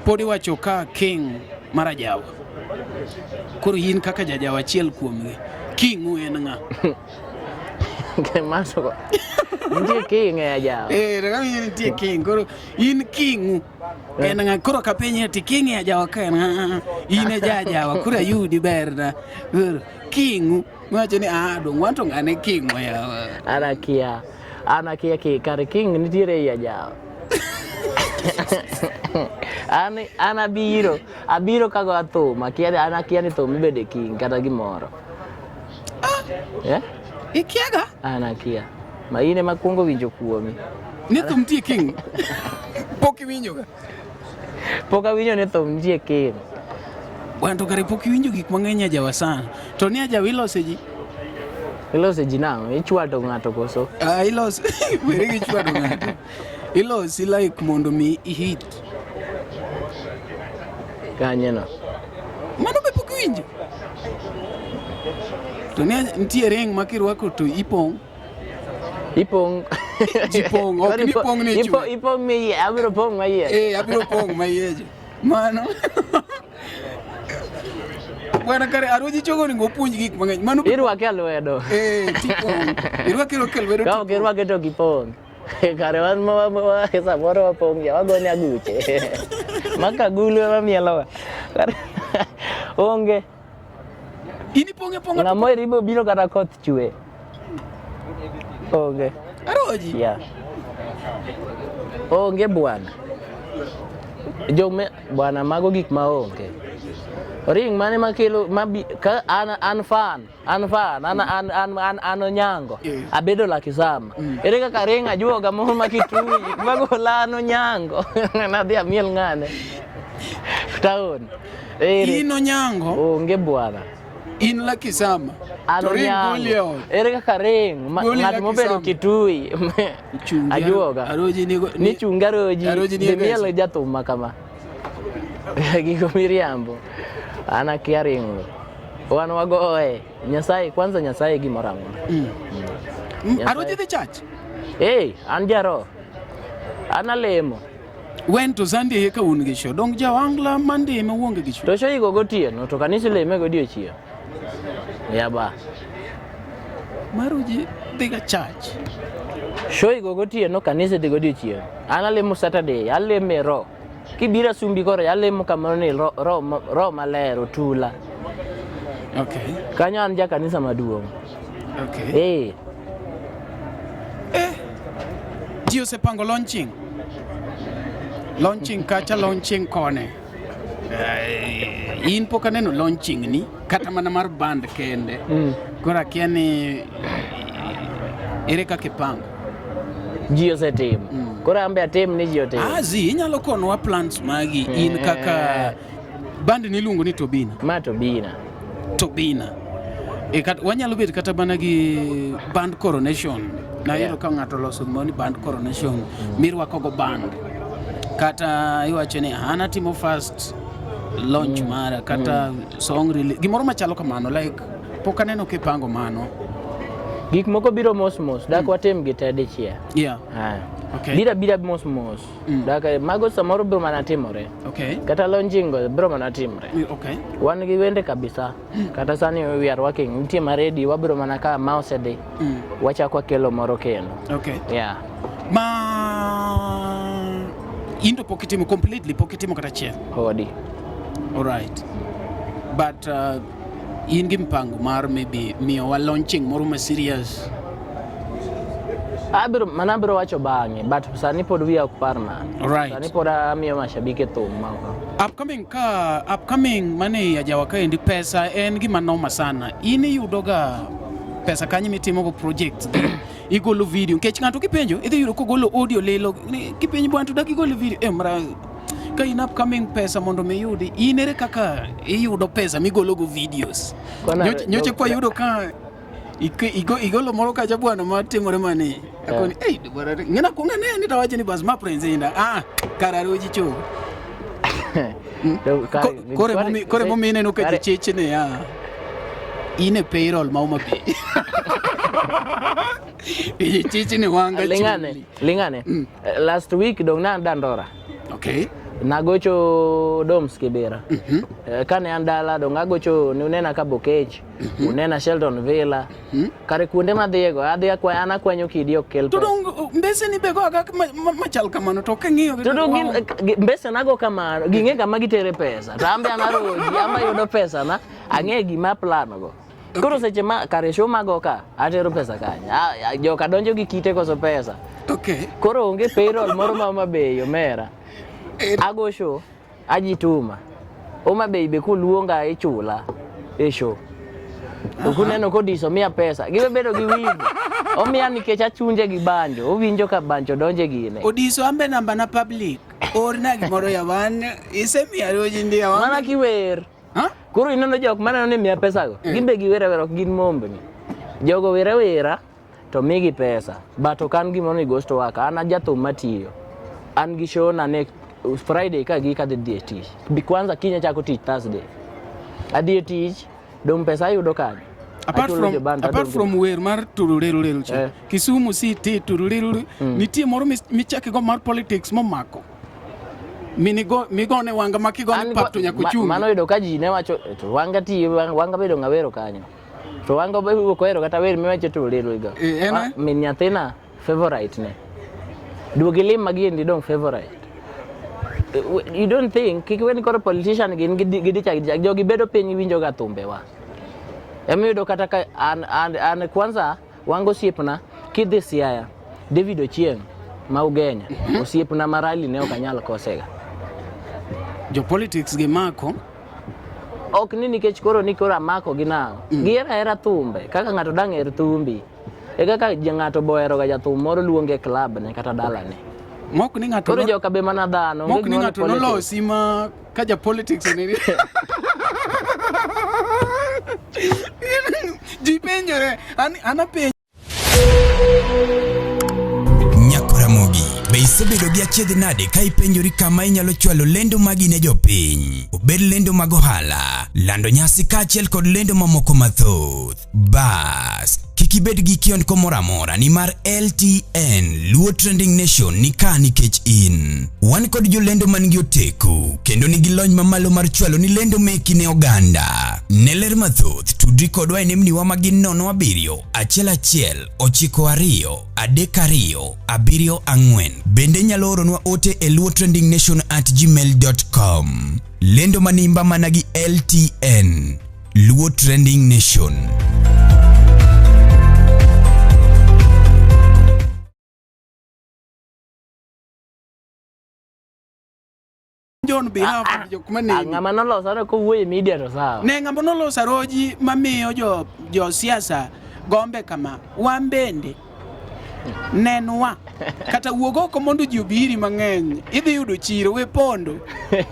pod iwacho ka king mar ajawa. Koro in kaka jajawa achiel kuomgi, kingu en ng'a? Maso nitie king e ajawa. Eh, to kama nitie king, koro in kingu en ng'a? Koro kapenji ati king e ajawa ka en ng'a? In e jajawa, koro ayudi berna. Koro kingu, iwacho ni ah, dong wan to ng'ane kingwa yawa. An akia. An akia ki kare king nitiere ei ajawa. An abiro kago thum, akia an akia ni thum ibede king kata gimoro. Eh? Ikiaga? An akia. Ma in ema kuongo winjo kuomi. Ni thum nitie king? Pok iwinjoga? Pok awinjo ni thum nitie king. Wan to kare pok iwinjo gik mang'eny ajawa sana. To ni ajawa ilose ji? Ilose ji nang'o? Ichwado ng'ato koso? Ah, ilose. Were gi chwado ng'ato. Ilosi like mondo mi ihit. Kanye no? Mano be pok iwinjo? To ni nitie ring ma kirwako to ipong'. Ipong'. Ji pong', ok ni pong' ni chwe. Ipong' mi abiro pong' mayiech. Eh, abiro pong' mayiech. Mano. Bwana kare Aroji chogo onego opuonj gik mang'eny. Mano Irwake a lwedo. Eh, tipong'. Irwake irwake lwedo. Ka ok irwake to ok ipong'. Kare wan ma samoro wapong' ya wagone aguche. Maka agulu ema mielowa. Kare onge. In ipong' apong'a. Ng'ama oheri bo biro kata koth chwe. Onge. Aroji. Yeah. Onge bwana. Jome bwana mago gik ma onge. Ring mane makelo mabi ka an fan, an fan, an an an an an Onyango. Yeah. Abedo Lakisama. Ere kaka ring ajuoga moro ma Kitui, magola an Onyango. Nadhi amiel ng'ane. Town. Ere. In Onyango, Onge bwana. in Lakisama. An To ring Onyango. goli e ot. Ere kaka ring Goli ng'at Lucky mobedo Sama. Kitui. Chungi, Ajuoga. Aroji ni Ni chunga Aroji. Aroji ni Dhi e mielo gesa. jathum ma kama. Gigo miriambo. An akia ringo. Wan wagoye. Nyasaye kwanza Nyasaye gimoro amora. Aroji dhi church. Hey, an jaro. An alemo. Wen to Sunday eka un gi show. Dong jawangla Monday ema uonge gi show. To show igo gotieno to kanisa ileme godiochieng'. Yaba. Maroji dhi ga church. Show igo gotieno kanisa idhi godiochieng'. An alemo Saturday, alemo e roho. Kibiro Asumbi koro alemo kamoro ni roho maler otula. Okay. Kanyo an ja kanisa maduong'. Okay. Eh, Ji osepango launching. Launching kacha, launching kone. In pok aneno launching ni kata mana mar band kende. Koro akia ni ere kaka ipango. Ji osetimo. Koro an be atim ni ji otim. Azi, inyalo konwa plans magi in kaka band ni iluongo ni Tobina. Ma Tobina. Tobina. E kat, wanyalo bet kata mana gi band coronation. Nayudo ka ng'ato oloso gimoro ni band coronation mirwako go band. Kata iwacho ni an atimo first launch mara kata song release gimoro machalo kamano like pok aneno kipango mano. Gik moko biro mos mos, dak watim gi te dichiel. Ah. Biro abira mos mos. Dak mago samoro biro mana timore. Kata launching go biro mana timore. Wan gi wende kabisa. Kata sani we are working, nitie ma ready, wabiro mana ka ma osedhi. Wachako wakelo moro kendo. Yeah. Ma in to pok itimo completely, pok itimo kata achiel. Podi. Alright. But in gi mpango mar maybe miyowa launching moro ma serious. Abiro mana abiro wacho bang'e, but sani pod wiya ok par mano. Sani pod amiyo mashabiki thum ma ok. Upcoming ka upcoming mane ajawa kaendi pesa en gima noma sana. In iyudo ga pesa kanyo mitimo go project gi igolo video nikech ng'ato kipenjo idhi yudo kogolo audio lilo ni kipenjo bwana to dak igolo video mra ka in upcoming pesa mondo mi iyudi in ere kaka iyudo pesa migolo go videos. Nyocha kwa yudo ka igolo moro kacha bwana matimore mani akoni ei bwana ng'ena kuonga ne ni tawacho ni bas ma prince inda kara roji cho. Kore momi ineno ka ji chich ni ya in e payroll ma Homa Bay. Ji chich ni wanga Lingane, lingane. Last week dong na Dandora. Nagocho Doms Kibera. Kane an dala dong agocho ni unena ka Bokech, unena Sheldon Villa. Kare kuonde madhiego, adhi akwa, an akwanyo kidi ok kel To pesa. dong mbese ni bego aga machal kamano to king'iyo To dong gin mbese nago kamano, ging'e kama gitere pesa. To an be an aroji, an ayudo pesa na, ang'e gima plan go. Koro seche ma kare show mago ka, atero pesa kanye? Joka donjo gi kite koso pesa. Koro onge payroll moro ma Homa Bay omera. Ago show, ajituma. Homa Bay be kuluonga ichula e show. To kuneno kodiso miya pesa, gibe bedo gi wivu. Omiya nikech achunje gi banjo, owinjo ka banjo donje gine. Odiso ambe namba na public. Orna gimoro ya wan, isemiya roji ndi ya wan. Mana kiwer. Ha? Koro ineno jok maneno ni miya pesa go. Gin be giwer awera, ok gin mombni. Jogo wer awera to migi pesa. But ok an gimoro ni ghost work. An ajathum matiyo. An gi show na ne Friday ka gik adhi dhi e tich. Kwanza kiny achako tich Thursday. Adhi e tich, dong pesa ayudo kanyo. Apart from wer mar tururerurero cha. Kisumu City turureruru, nitie moro michako go mar politics momako. Minigo migone wanga makigone pap to nyaka ochung. Mano yudo ka ji ne wacho to wanga ti wanga bedo ng'awero kanyo. To wanga be ok ohero kata wer miwacho tururero go. Min nyathina favorite ne. Duogi lim magiendi dong favorite. You don't think kik wen koro politician gin gidicha gidicha jogi bedo piny winjo ga thumbewa. Emiyudo kata ka an kwanza wango osiepna kidhi Siaya David Ochieng ma Ugenya osiepna ma rally ne ok anyal kosega. Jo politics gi mako ok ni nikech koro ni koro amako gi nang'o. Gihero ahera thumbe kaka ng'ato dang' her thumbi. E kaka ng'ato bohero ga jathum moro luonge e club ne kata dalane. Mok ni ng'ato koro joka be mana dhano. Mok ni ng'ato nolosi ma ka ja politics ni. Ji penjore an apenjo. Nyakoramogi, be isebedo gi achiedh nade ka ipenjori kama inyalo chwalo lendo magi ne jopiny? Obed lendo mag ohala, lando nyasi kaachiel kod lendo mamoko mathoth. Bas, kik ibed gi kiondko moro amora nimar LTN Luo Trending Nation ni ka nikech in. Wan kod jolendo man gi oteku kendo nigi lony mamalo mar chwalo ni lendo meki ne oganda. Ne ler mathoth, tudri kodwa e nembniwa ma gin 0 7 1 1 9 2 3 2 7 4. Bende inyalo oronwa ote e luotrendingnation@gmail.com. Lendo manimba mana gi LTN Luo Trending Nation. On behalf of jok Ah, maneni. ng'ama nolosa no kowuoyo e media to sawa. Ne ng'ama noloso Aroji mamiyo jo jo siasa gombe kama wan bende nenwa kata wuog oko mondo ji obi iri mang'eny idhi yudo chiro we pondo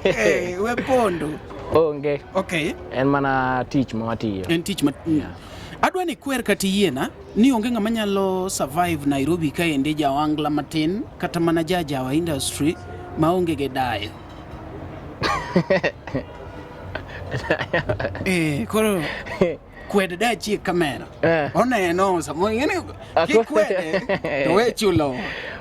eh, we pondo Onge. okay En mana tich ma watiyo. en tich ma adwa ni kwer kata iyiena ni onge ng'ama nyalo survive Nairobi kaendi jawangla matin kata mana jajawa industry maonge gi dayo eh, koro kwed dachi e kamera Eh. oneno samoro ing'eni kikwede to we chulo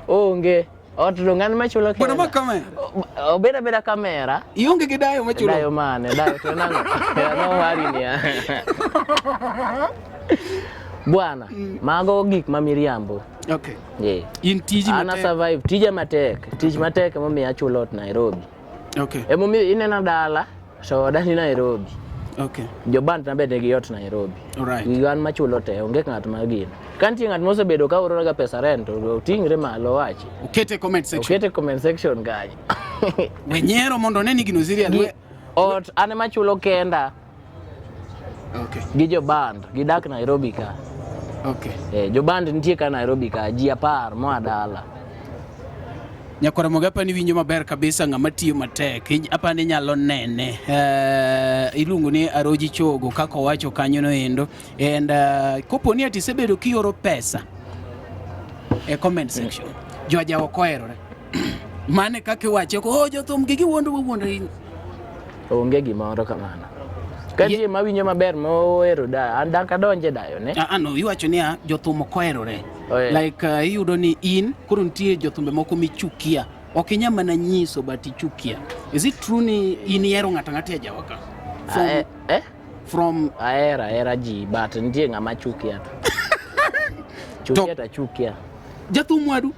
Onge. Ot to ng'an machulo bwana ma kenda. kamera Obed abeda kamera. ionge gi dayo machulo Dayo mane, dayo to nang'o? Ang'o mari niya? Bwana, mago gik ma miriambo. okay Yeah. in tiji An a matek survive tija matek, tich matek emomiyo achulo ot Nairobi. okay Emomiyo inena dala to oda ni Nairobi. okay Joband na bende gi ot Nairobi. alright Gigo an machulo te, onge ng'at ma gino. Ka nitie ng'at mosebedo ka oronaga pesa rent, to oting're malo owachi. okete comment section Okete comment section kanyo. we nyiero mondo one ni gino serious Gi- we Ot an ema chulo kenda okay gi joband gidak Nairobi ka. okay Eh, joband nitie ka Nairobi ka ji 10 moa dala. Nyakwara Moga apa ni winjo maber kabisa ng'ama tiyo matek apa ni nyalo nene iluongo ni Aroji Chogo kaka owacho kanyo no endo and kopo ni ati isebedo kioro pesa e comment section jo ajawa ok oherore mane kaka iwache ko oh jothum gi giwuondo wawuondo Onge gimoro kamano. Ka nitie mawinjo maber mohero dayo, an dak adonje dayo ne. Ah, ah, no iwacho niya jothum ok oherore Oh, yeah. like iyudo ni in koro nitie jothumbe moko michukia ok inya mana nyiso but ichukia is it true ni in ihero ng'ato ang'ata e ajawa ka from, Ah, eh, eh? from Ahero ahera ji but nitie ng'ama chukia to. Chukia to achukia. jathum wadu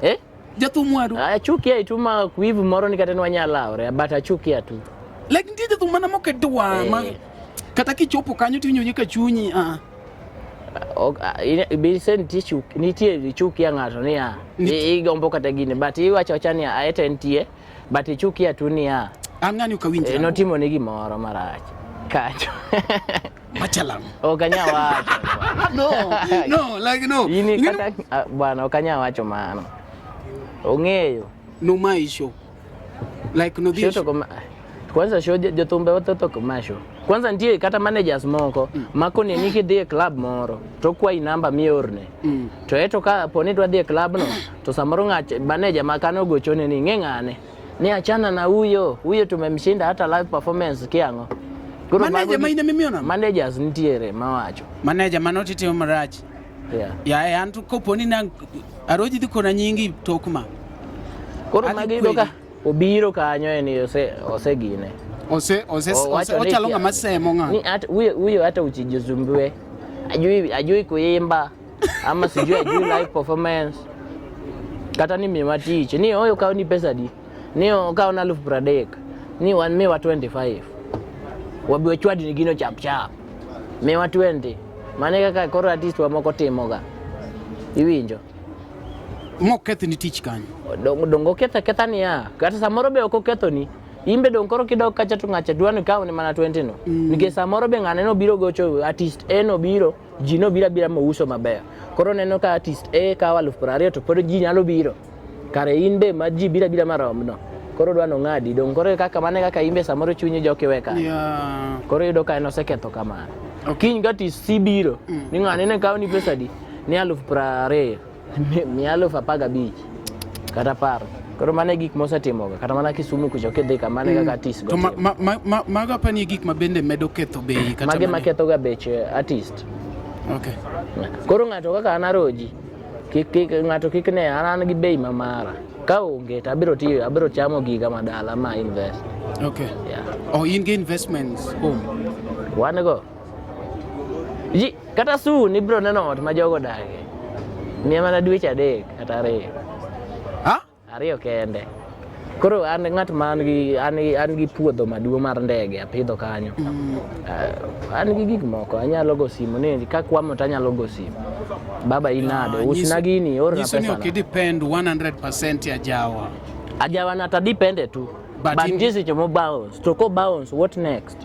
Eh? jathum wadu Achukia ituma wivu moro ni kata nwanyalo lawre but achukia tu. like nitie jathum mana mokedwa ma Eh. kata kichopo kanyo tiwinjo ka chunyi ah Ok, ah, bise nitie nitie ichukia ng'ato niya igombo kata gini but iwacho awacha niya aete nitie but ichukia tu niya an ng'ani ok awinj notimo ni gimoro marach kacho machalang ok anya wacho no no like no Ini Ing'eni- kata ah, bwana ok anya wacho mano ong'eyo nomaisho like nodhi Show to koma kwanza show jothumbe wathoth ok ma show kwanza nitie kata managers moko ma koneni kidhi e club moro to kwayi namba miorne to eto ka poni idwa dhi e club no to samoro ng'ach manager ma kano ogochone ni ing'e ng'ane ni achana na huyo huyo tumemshinda hata live performance kiang'o Koro Manager mago ma in ema imiyo namba? managers nitiere mawacho manager mano titimo marach yeah. yaye an to koponi na Aroji dhi kona nyingi tok ma Koro Adhi magi yudo ka kwedi. obiro kanyo en ose osegine ose ose Owacho ose ni ochalo kia- ng'ama semo ng'a Ni hata huyo huyo hata usijizumbue. Ajui kuimba ama sijui ajui live performance. Kata ni miwa tich ni oyo kawo ni pesa di. Ni okawo na 30,000. Ni wan miwa 25. Wabi wachwadi ni gino chap chap. Miwa 20. Mane kaka koro artist wa moko timoga. Iwinjo? Moketh ni tich kanyo. Dong oketho aketha niya. Kata samoro be ok okethoni. In be dong koro kidok kacha to ng'acha dwa ni kaw ni mana 20 no. Nikech samoro be ng'ane nobiro gocho artist A nobiro, ji nobiro abira mouso maber. Koro neno ka artist A kawo 20,000 to pod ji nyalo biro. Kare in be ma ji biro abira marom no. Koro dwa nong'adi. Dong koro kaka mane kaka in be samoro chunyi jok iwe kanyo. Yeah. Koro iyudo ka en oseketho kamano. Kiny ka artist C biro, ni ng'ane ne kawo ni pesa di? Ni 20,000. Mi 15,000 kata 10. Koro mano e gik mosetimoga. Kata mana Kisumu kucho kidhi kama mano e kaka artist go To timo. mago apani gik ma bende medo ketho bei kata Mage mana- makethoga bech artist. Okay. Koro ng'ato kaka an Aroji, kik, kik, ng'ato kik ne an gi bei ma mara. Ka onge to abiro tiyo, abiro chamo giga madala ma invest. Okay. Yeah. Oh, in gi investments home. Wan go. Ji, kata soon ibiro neno ot ma jogo dake. Miya mana dweche 3 kata 2. Ha? 2 kende. Koro an ng'at ma an gi puodho maduong' mar ndege apidho kanyo. An gi gik moko anyalo go simu ni kakwamo to anyalo go simu. Baba in nade? Usna gini, orna Nyiso ni pesa ok na. idepend 100% ya ajawa. Ajawa na ta depende tu. But But nitie seche mo bounce. To ko bounce, what next?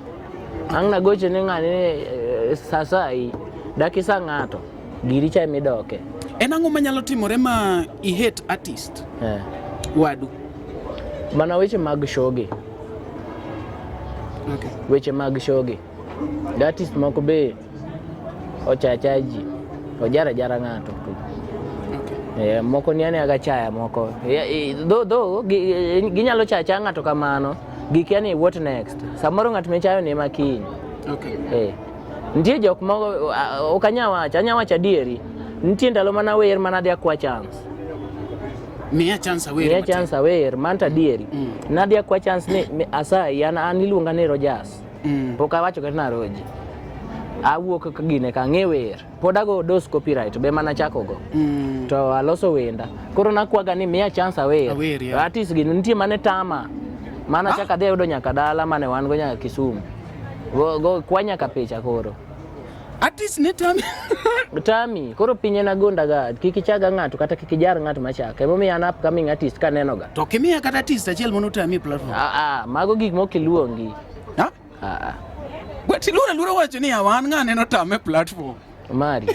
Ang' nagoche ne ng'ani ni sasayi dakisa ng'ato giri cha emidoke. En ang'o manyalo timore ma i hate artist wadu? Mana weche mag shogi. Okay. Weche mag shogi. Artist moko be ochacha ji. Ojara jara ng'ato. Okay. Moko ni ane aga chaya moko. Though ginyalo chacha ng'ato kamano, gikia ni what next. Samoro ng'at michayo ni ema kiny. Okay. Nitie jok moko ok anya wacho, anya wacho adieri. Nitie ndalo mana wer mana adhi akwa chance. Miya chance awer. Miya chance awer, man to adieri. Nadhi akwa chance ni asayi an iluonga ni Rogers. Pok awacho kata na Roji. Awuok ka gine ka ang'e wer. Pod ago dos copyright be mana chako go. To aloso wenda. Koro nakwaga ni miya chance awer. Awer, yeah. Artist gi nitie mane tama. Mana chaka adhi ayudo nyaka dala mane wan go nyaka Kisumu. Go kwa nyaka picha koro. Artist ne tami. Tami, koro pinye na gonda ga, kik ichaga ng'ato kata kik ijar ng'at machaka. Emomiyo an upcoming artist kaneno ga. To kimiya kata artist achiel mono tami e platform. Mago gik mok iluongi. Ha? But iluoro aluora wacho ni wan ng'ane notame e platform. Mari.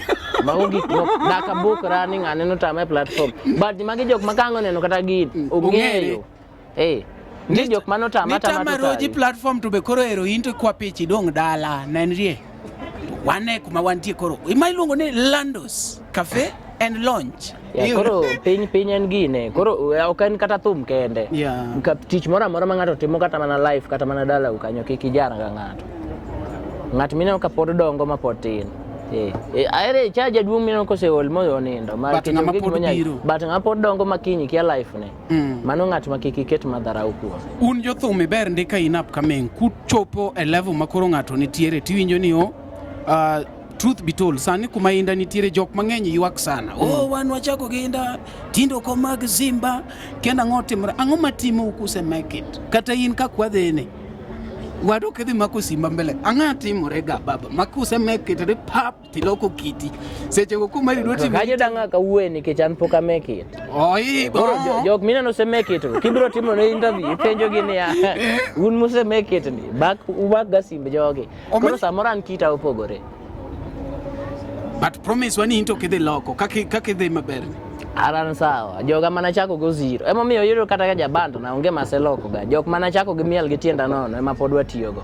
Mago gik mok daka bukra ni ng'ane notame e platform. But magi jok ma kang' oneno kata gin ong'eyo. Nitie jok mane otama tama Nitama to Roji tami. platform to be koro ero in to kwa pich idong' dala nenrie. Wane kuma wantie koro. Ima iluongo ni Landos Cafe and Lounge. Yeah, koro piny en gine. Koro ok en kata thum kende. Yeah. Tich moro amora ma ng'ato timo kata mana life kata mana dalau kanyo kik ijar ga ng'ato. Ng'at mineno ka pod dongo ma pod tin. Aere cha jaduong' mineno koseol monindo. But ng'ama pod biro. But ng'ama pod dongo ma kiny kia life ne. Mano ng'at ma kik iket madharau kuome. Un jothum iber ndi ka in upcoming kuchopo e level ma koro ng'ato nitiere tiwinjo ni truth be told sani kuma inda nitiere jok mang'eny ywak sana. Wan wachako gi inda tindo ko mag Simba kendo ang'o timore ang'o matimo kuse make it kata in ka kwadhene wadu kidhi mako Simba mbele ang'o timore ga baba makuse make it ri pap tiloko kiti seche go kuma idwa timo Kanyo dang' kawuoye nikech an pok a make it. Oi, Koro jok mineno ose make it kibiro timo ne interview ipenjo gi niya un muse make it ni bak ubak ga simb jogi. Koro samoro an kita opogore. But promise wani into kidhi loko kaka idhi maber. Aran sawa, joga mana chako go zero. Emomiyo yudo kata ka jabando na onge maseloko ga. Jok mana chako gi miel gi tienda nono ema pod watiyogo.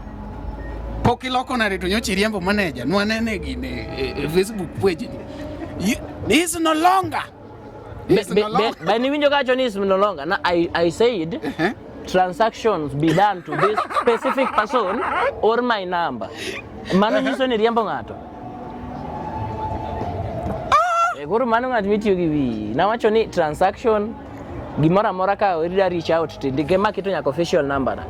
Pok iloko nade to nyocha iriembo manager nwanene gine e Facebook page ni. Is no longer. Is no longer. Be niwinjo kawacho ni is no longer. Na I said transactions be done to this specific person or my number. Mano nyiso ni riembo ng'ato. Koro mano ng'at mitiyo gi wiyi. Nawacho ni transaction gimoro amora ka ida reach out to ndike ma keto nyaka official number na.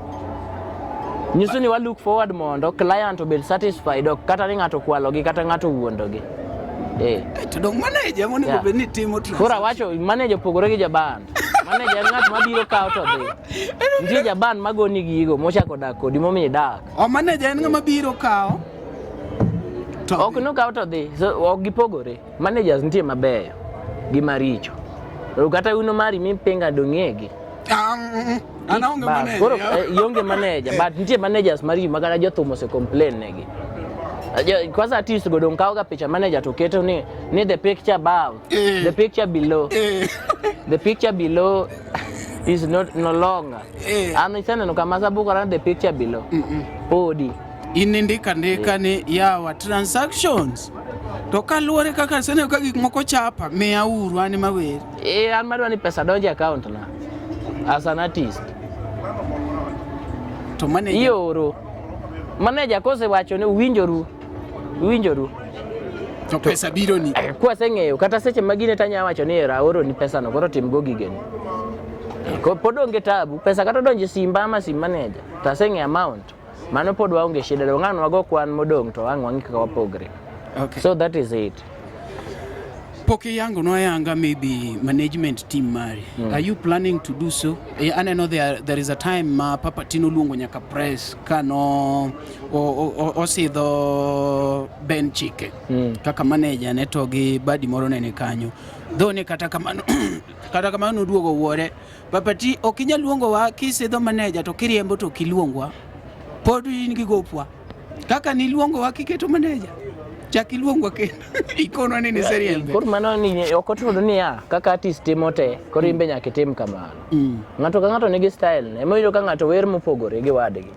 Nyiso ni wa look forward mondo client obed satisfied ok kata ni ng'ato okwalogi kata ng'ato owuondogi. To dong manager monego bed ni timo transaction. Koro awacho manager opogore gi jaband. Manager en ng'at mabiro kawo to dhi. Nitie jaband magoni gigo mochako dak kodi momiyi dak. O manager en ng'ama biro kawo to Ok nokaw to dhi. So ok gipogore. Managers nitie mabeyo gi maricho. To kata uno mari mipinga dong'egi. An aonge manager. Koro ionge manager, but nitie managers maricho ma kata jothum ose complain negi. Kwanza artist go dong kawo ga picha manager to keto ni the picture above, the picture below. The picture below is not no longer. An iseneno kama sabukora the picture below. Podi. In indika ndika ni yawa transactions. To kaluwore kaka aseneno ka gik moko chapa, miya uru an ema wer. An madwa ni pesa donje account na as an artist. To manager ioro. Manager kosewacho ni uwinjoru. Uwinjoru. To pesa biro ni. Kwaseng'eyo kata seche ma gine tanya wacho ni era aoro ni pesa no koro tim go gigeni. Pod onge tabu, pesa kata odonje simba ama sim manager, to aseng'eyo amount. Mano pod waonge shida, dong' ang' wago kwan modong' to ang' wang'i kaka wapogre. Okay. So that is it. Pok iyango no ayanga maybe management team mari. Are you planning to do so? Aneno there is a time ma Papa Tino luongo nyaka press kano osidho Ben Chike kaka manager ne to gi badi moro nene kanyo. Though ne kata kamano kata kamano noduogo wuore. Papa T ok inyal luongo wa kisidho manager to kiriembo to ok iluongwa. Pod in gi gopwa. Kaka niluongo wa kiketo manager. Chak iluongwa kendo. Ikonwa ni niseriembe. Koro mano ni ok ochuno niya kaka artist timo te koro in be nyaka itim kamano. Ng'ato ka ng'ato nigi style ne. Emoyudo ka ng'ato wer mopogore gi wadgi.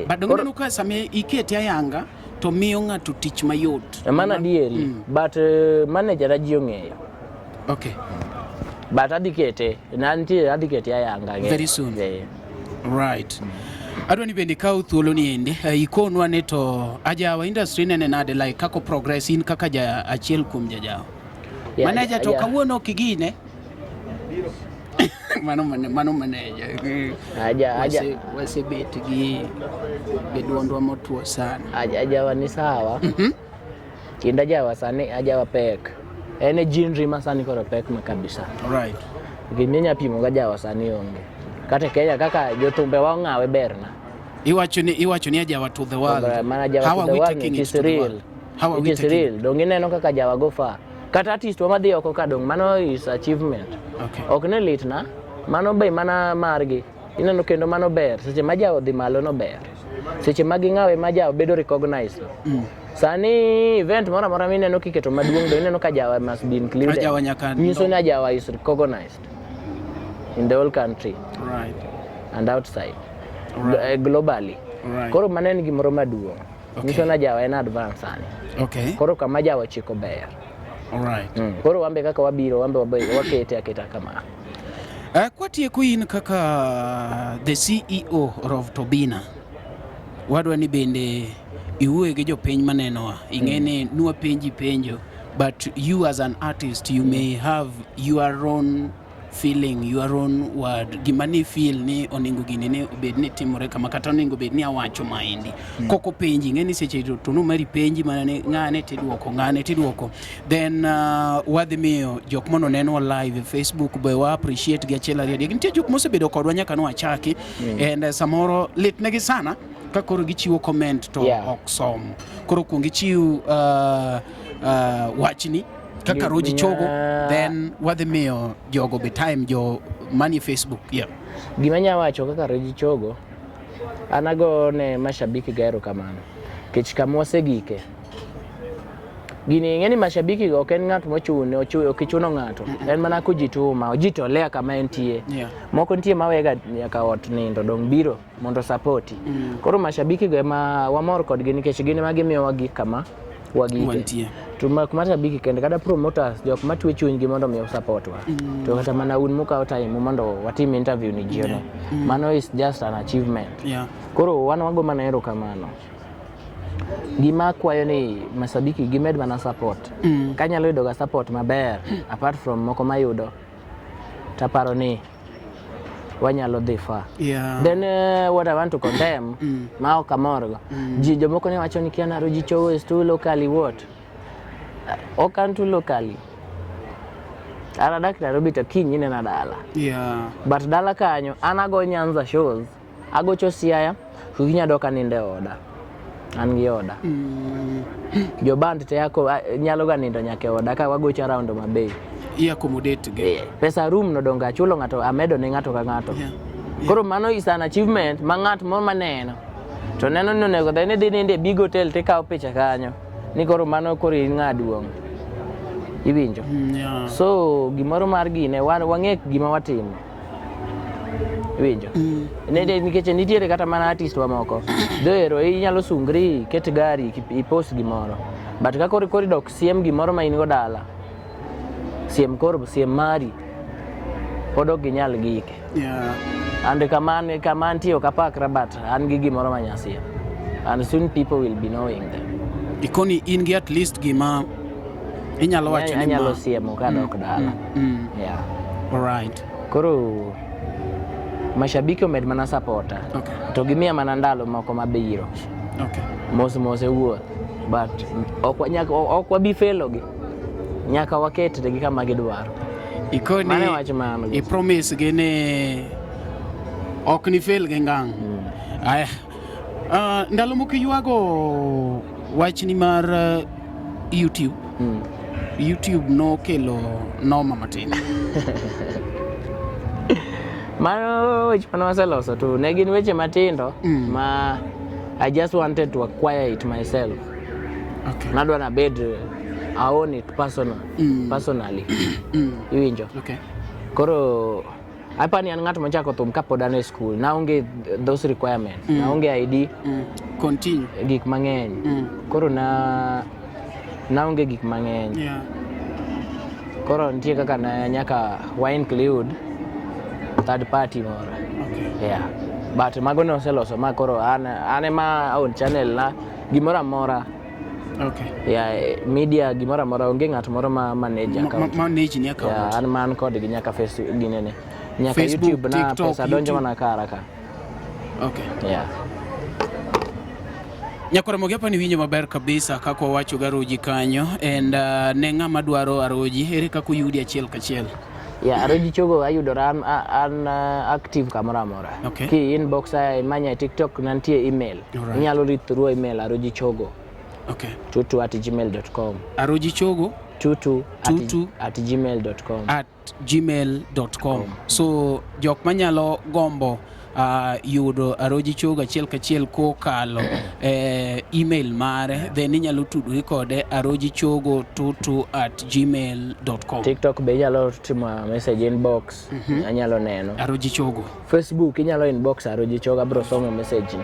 But donge ineno ka sama ikete ayanga to miyo ng'ato tich mayot. Mano adieri. But manager a ji ong'eyo. Okay. But adhi kete. Nantie adhi kete ayanga. Very soon. Right. Adwa ni bende ikaw thuolo ni endi ikonwa ni to ajawa industry nene nade like kako progress in kaka ja achiel kuom jajawa. Yeah, Manager to yeah. kawuono ok igine. Mano manager. Aja. Wasebet gi duondwa motuo sana. Ajawa ni sawa. Kendo ajawa sani ajawa pek. En e genre ma sani koro pek ma kabisa. Right. Gima inya pimo gi ajawa sani onge. Kata e Kenya kaka jothumbe wa ong'awe berna. Iwacho ni ajawa to the world. Mana ajawa How to are the we world, taking it it is to the real. world? How are It we is taking real. Dong ineno kaka ajawa go far. Kata artist wa madhi oko ka dong mano is achievement. Okay. Ok ne litna, mano be mana margi. Ineno kendo mano ber. Seche ma jawa odhi malo no ber. Seche ma ging'awe ma jawa bedo recognized. Sani event moro amora mineno kiketo maduong' do ineno ka jawa must be included. Ajawa nyaka Nyiso ni ajawa is recognized in the whole country and outside. Globally. Koro mano en gimoro maduong'. Nyiso ni ajawa en advance sani. Koro kama jawa chiko ber. Koro wambe kaka wabiro wambe wakete aketa kama. Kwatieko in kaka the CEO of Tobina, wadwa ni bende iwuoye gi jopiny manenowa. Ing'e ni nwa penji penjo, but you as an artist you may have your own feeling, your own word. Gima ni feel ni onego gini ni obed ni timore kama kata onego bed ni awacho maendi. Koko penji, ing'e ni seche to nomari penji mana ni ng'ane tiduoko, ng'ane tiduoko. Then wadhi miyo jok mondo nenwa live e Facebook be wa appreciate gi achiel ariyo adek. Nitie jok mosebedo kodwa nyaka nwachaki and samoro litnegi sana ka koro gichiwo comment to ok som. Koro kuong ichiw wachni kaka Roji Chogo, then wadhi miyo jogo be time jo manie Facebook. Yeah. Gima anya wacho kaka Roji Chogo, an ago ne mashabiki ga erokamano. Nikech kama wasegike. Gini ing'e ni mashabiki go ok en ng'at mochune, ok ichuno ng'ato. En mana kujituma, ojitolea kama entie. Moko nitie mawega nyaka ot nindo dong biro mondo sapoti. Koro mashabiki go ema wamor kodgi nikech gin ema gimiyowa gik kama wagike. Wantie. To mak mashabiki kende kata promoters jok matwe chunygi mondo mi support wa. To kata mana un mukawo time mondo watim interview ni jioni. Mano is just an achievement. Koro wan wago mana erokamano. Gima akwayo ni mashabiki gimed mana support. Kanyalo yudo ga support maber apart from moko mayudo taparo ni wanyalo dhi far. Then what I want to condemn ma ok amorgo. Ji jomoko ne wacho ni kia Roji Chogo is too locally what? Ok an too locally. An adak Nairobi to kiny inena dala. But dala kanyo an ago Nyanza shows, agocho Siaya, kiny adok anindo e oda. An gi oda. Jo band te ako nyalo ga nindo nyaka e oda ka wagocho around Homa Bay. I accommodate gi. Pesa room no donga achulo ng'ato amedo ne ng'ato ka ng'ato. Koro mano is an achievement ma ng'at moro maneno to neno ni onego dhi ni dhi nindo e big hotel tikawo picha kanyo ni koro mano koro in ng'a duong'. Iwinjo? So gimoro mar gine wan wang'e gima watimo. Iwinjo? Nikech nitiere kata mana artist wa moko. Dhoero inyalo sungri iket gari ipost gimoro. But ka koro idok siem gimoro ma in go dala. Siem koro siem mari pod ok ginyal gike. And kama antie ok apakra but an gi gimoro ma nyasiem. And soon people will be knowing them. Ikoni in gi at least gima inyalo wacho ni Anyalo siemo kadok dala. Alright. Koro mashabiki omed mana supporta. To gimiya mana ndalo moko mabiro. Mos mos e wuoth. But ok wabi felo gi. Nyaka waket gi kama gidwaro. Ikoni Mano e wach ma an go. I promise gi ni ok ni fail gi ngang'. Aya. Ndalo moko iywago wachni mar YouTube. YouTube nokelo noma matin. Mano weche mane waseloso to ne gin weche matindo ma I just wanted to acquire it myself. Nadwa nabed I own it personally. Iwinjo? Okay. Koro apani an ng'at mochako thum kapod an e school. Naonge those requirements. Naonge ID. Continue. Gik mang'eny. Koro na naonge gik mang'eny. Koro nitie kaka na nyaka wa include third party moro. Yeah. But mago ne oseloso ma koro an ema own channel na gimoro amora. Yeah, media gimoro amora onge ng'at moro ma manage account. Manage ni account. Yeah, an man kodgi nyaka Facebook ginene. Nyaka Facebook, YouTube na TikTok, pesa donjo YouTube. mana kara ka. Yeah. Nyakwar Ramogi hapa ni winjo maber kabisa kaka wawacho garoji kanyo and ne ng'ama dwaro aroji ere kaka oyudi achiel kachiel? Yeah, Aroji Chogo ayudora an active kamoro amora. Ki inbox imanya e TikTok nantie email. Inyalo read through email Aroji Chogo. Tutu at gmail.com. Aroji Chogo Tutu Tutu at gmail.com. At gmail.com. So jok manyalo gombo yudo Aroji Chogo achiel kachiel kokalo email mare, then inyalo tudori kode arojichogo22@gmail.com. TikTok be inyalo timo message inbox, anyalo neno. Aroji Chogo. Facebook inyalo inbox Aroji Chogo, abro somo message ni.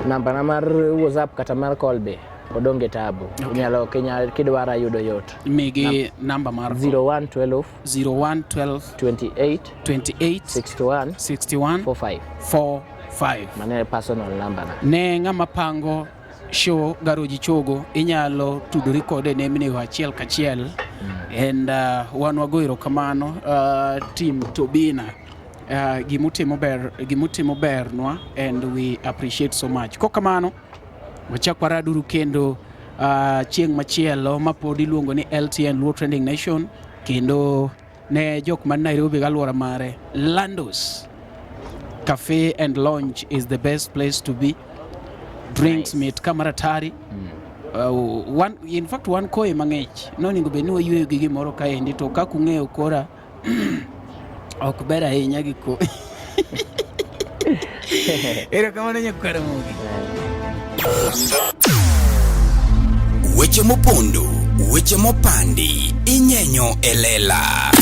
Namba na mar WhatsApp kata mar call be odonge tabu. Inyalo kidwara yudo yot. Migi namba mar call. 01 12 01 12 28 28 61 61 45. 45. Mano e personal number na. Ne ng'ama pango show Garoji Chogo inyalo tudori kode e nembni go achiel kachiel. And wan wago erokamano team Tobina. Gimutimo bernwa and we appreciate so much. Kokamano wachak waraduru kendo chieng' machielo ma pod iluongo ni LTN Luo Trending Nation, kendo ne jok man Nairobi gi alwora mare, Landos Cafe and Lounge is the best place to be. Drinks mit kamaratari. One, in fact wan koyo mang'ich nonego bed ni wayueyo gi gimoro kaendi, to kaka ung'eyo kora ok ber ahinya gi ko. Erokamano nyakwar Ramogi. Weche mopondo, weche mopandi, inyenyo e lela.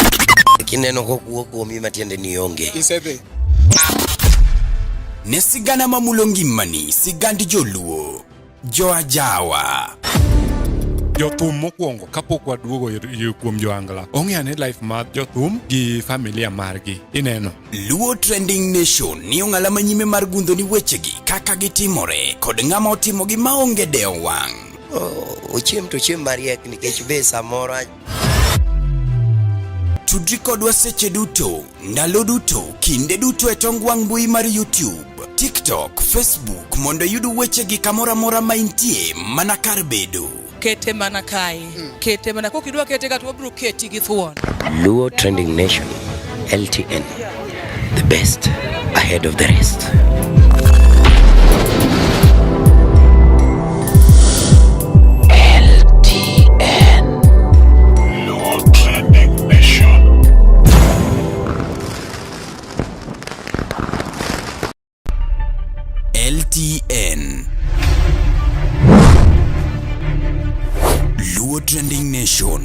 Kineno kokuo kuomi matiende ni onge. Isedhi. Ne sigana mamulo ngimani, sigand joluo, joajawa. Jothum mokwongo kapok waduogo kuom joangla, ong'eyo ni life mar jothum gi familia margi ineno. Luo Trending Nation ni ong'ala manyime mar gundho ni wechegi kaka gitimore kod ng'ama otimogi maonge dewo wang'. Ochiem to ochiem mariek nikech be samoro Tudri kodwa seche duto, ndalo duto, kinde duto e tong wang' mbui mar YouTube, TikTok, Facebook mondo iyud wechegi kamoro amora ma intie mana kar bedo. Kete mana kae, kete mana kok idwa kete ka to wabiro keti gi thuon. Luo Trending Nation, LTN, the best ahead of the rest. LTN. Luo Trending Nation. LTN. Luo Trending Nation.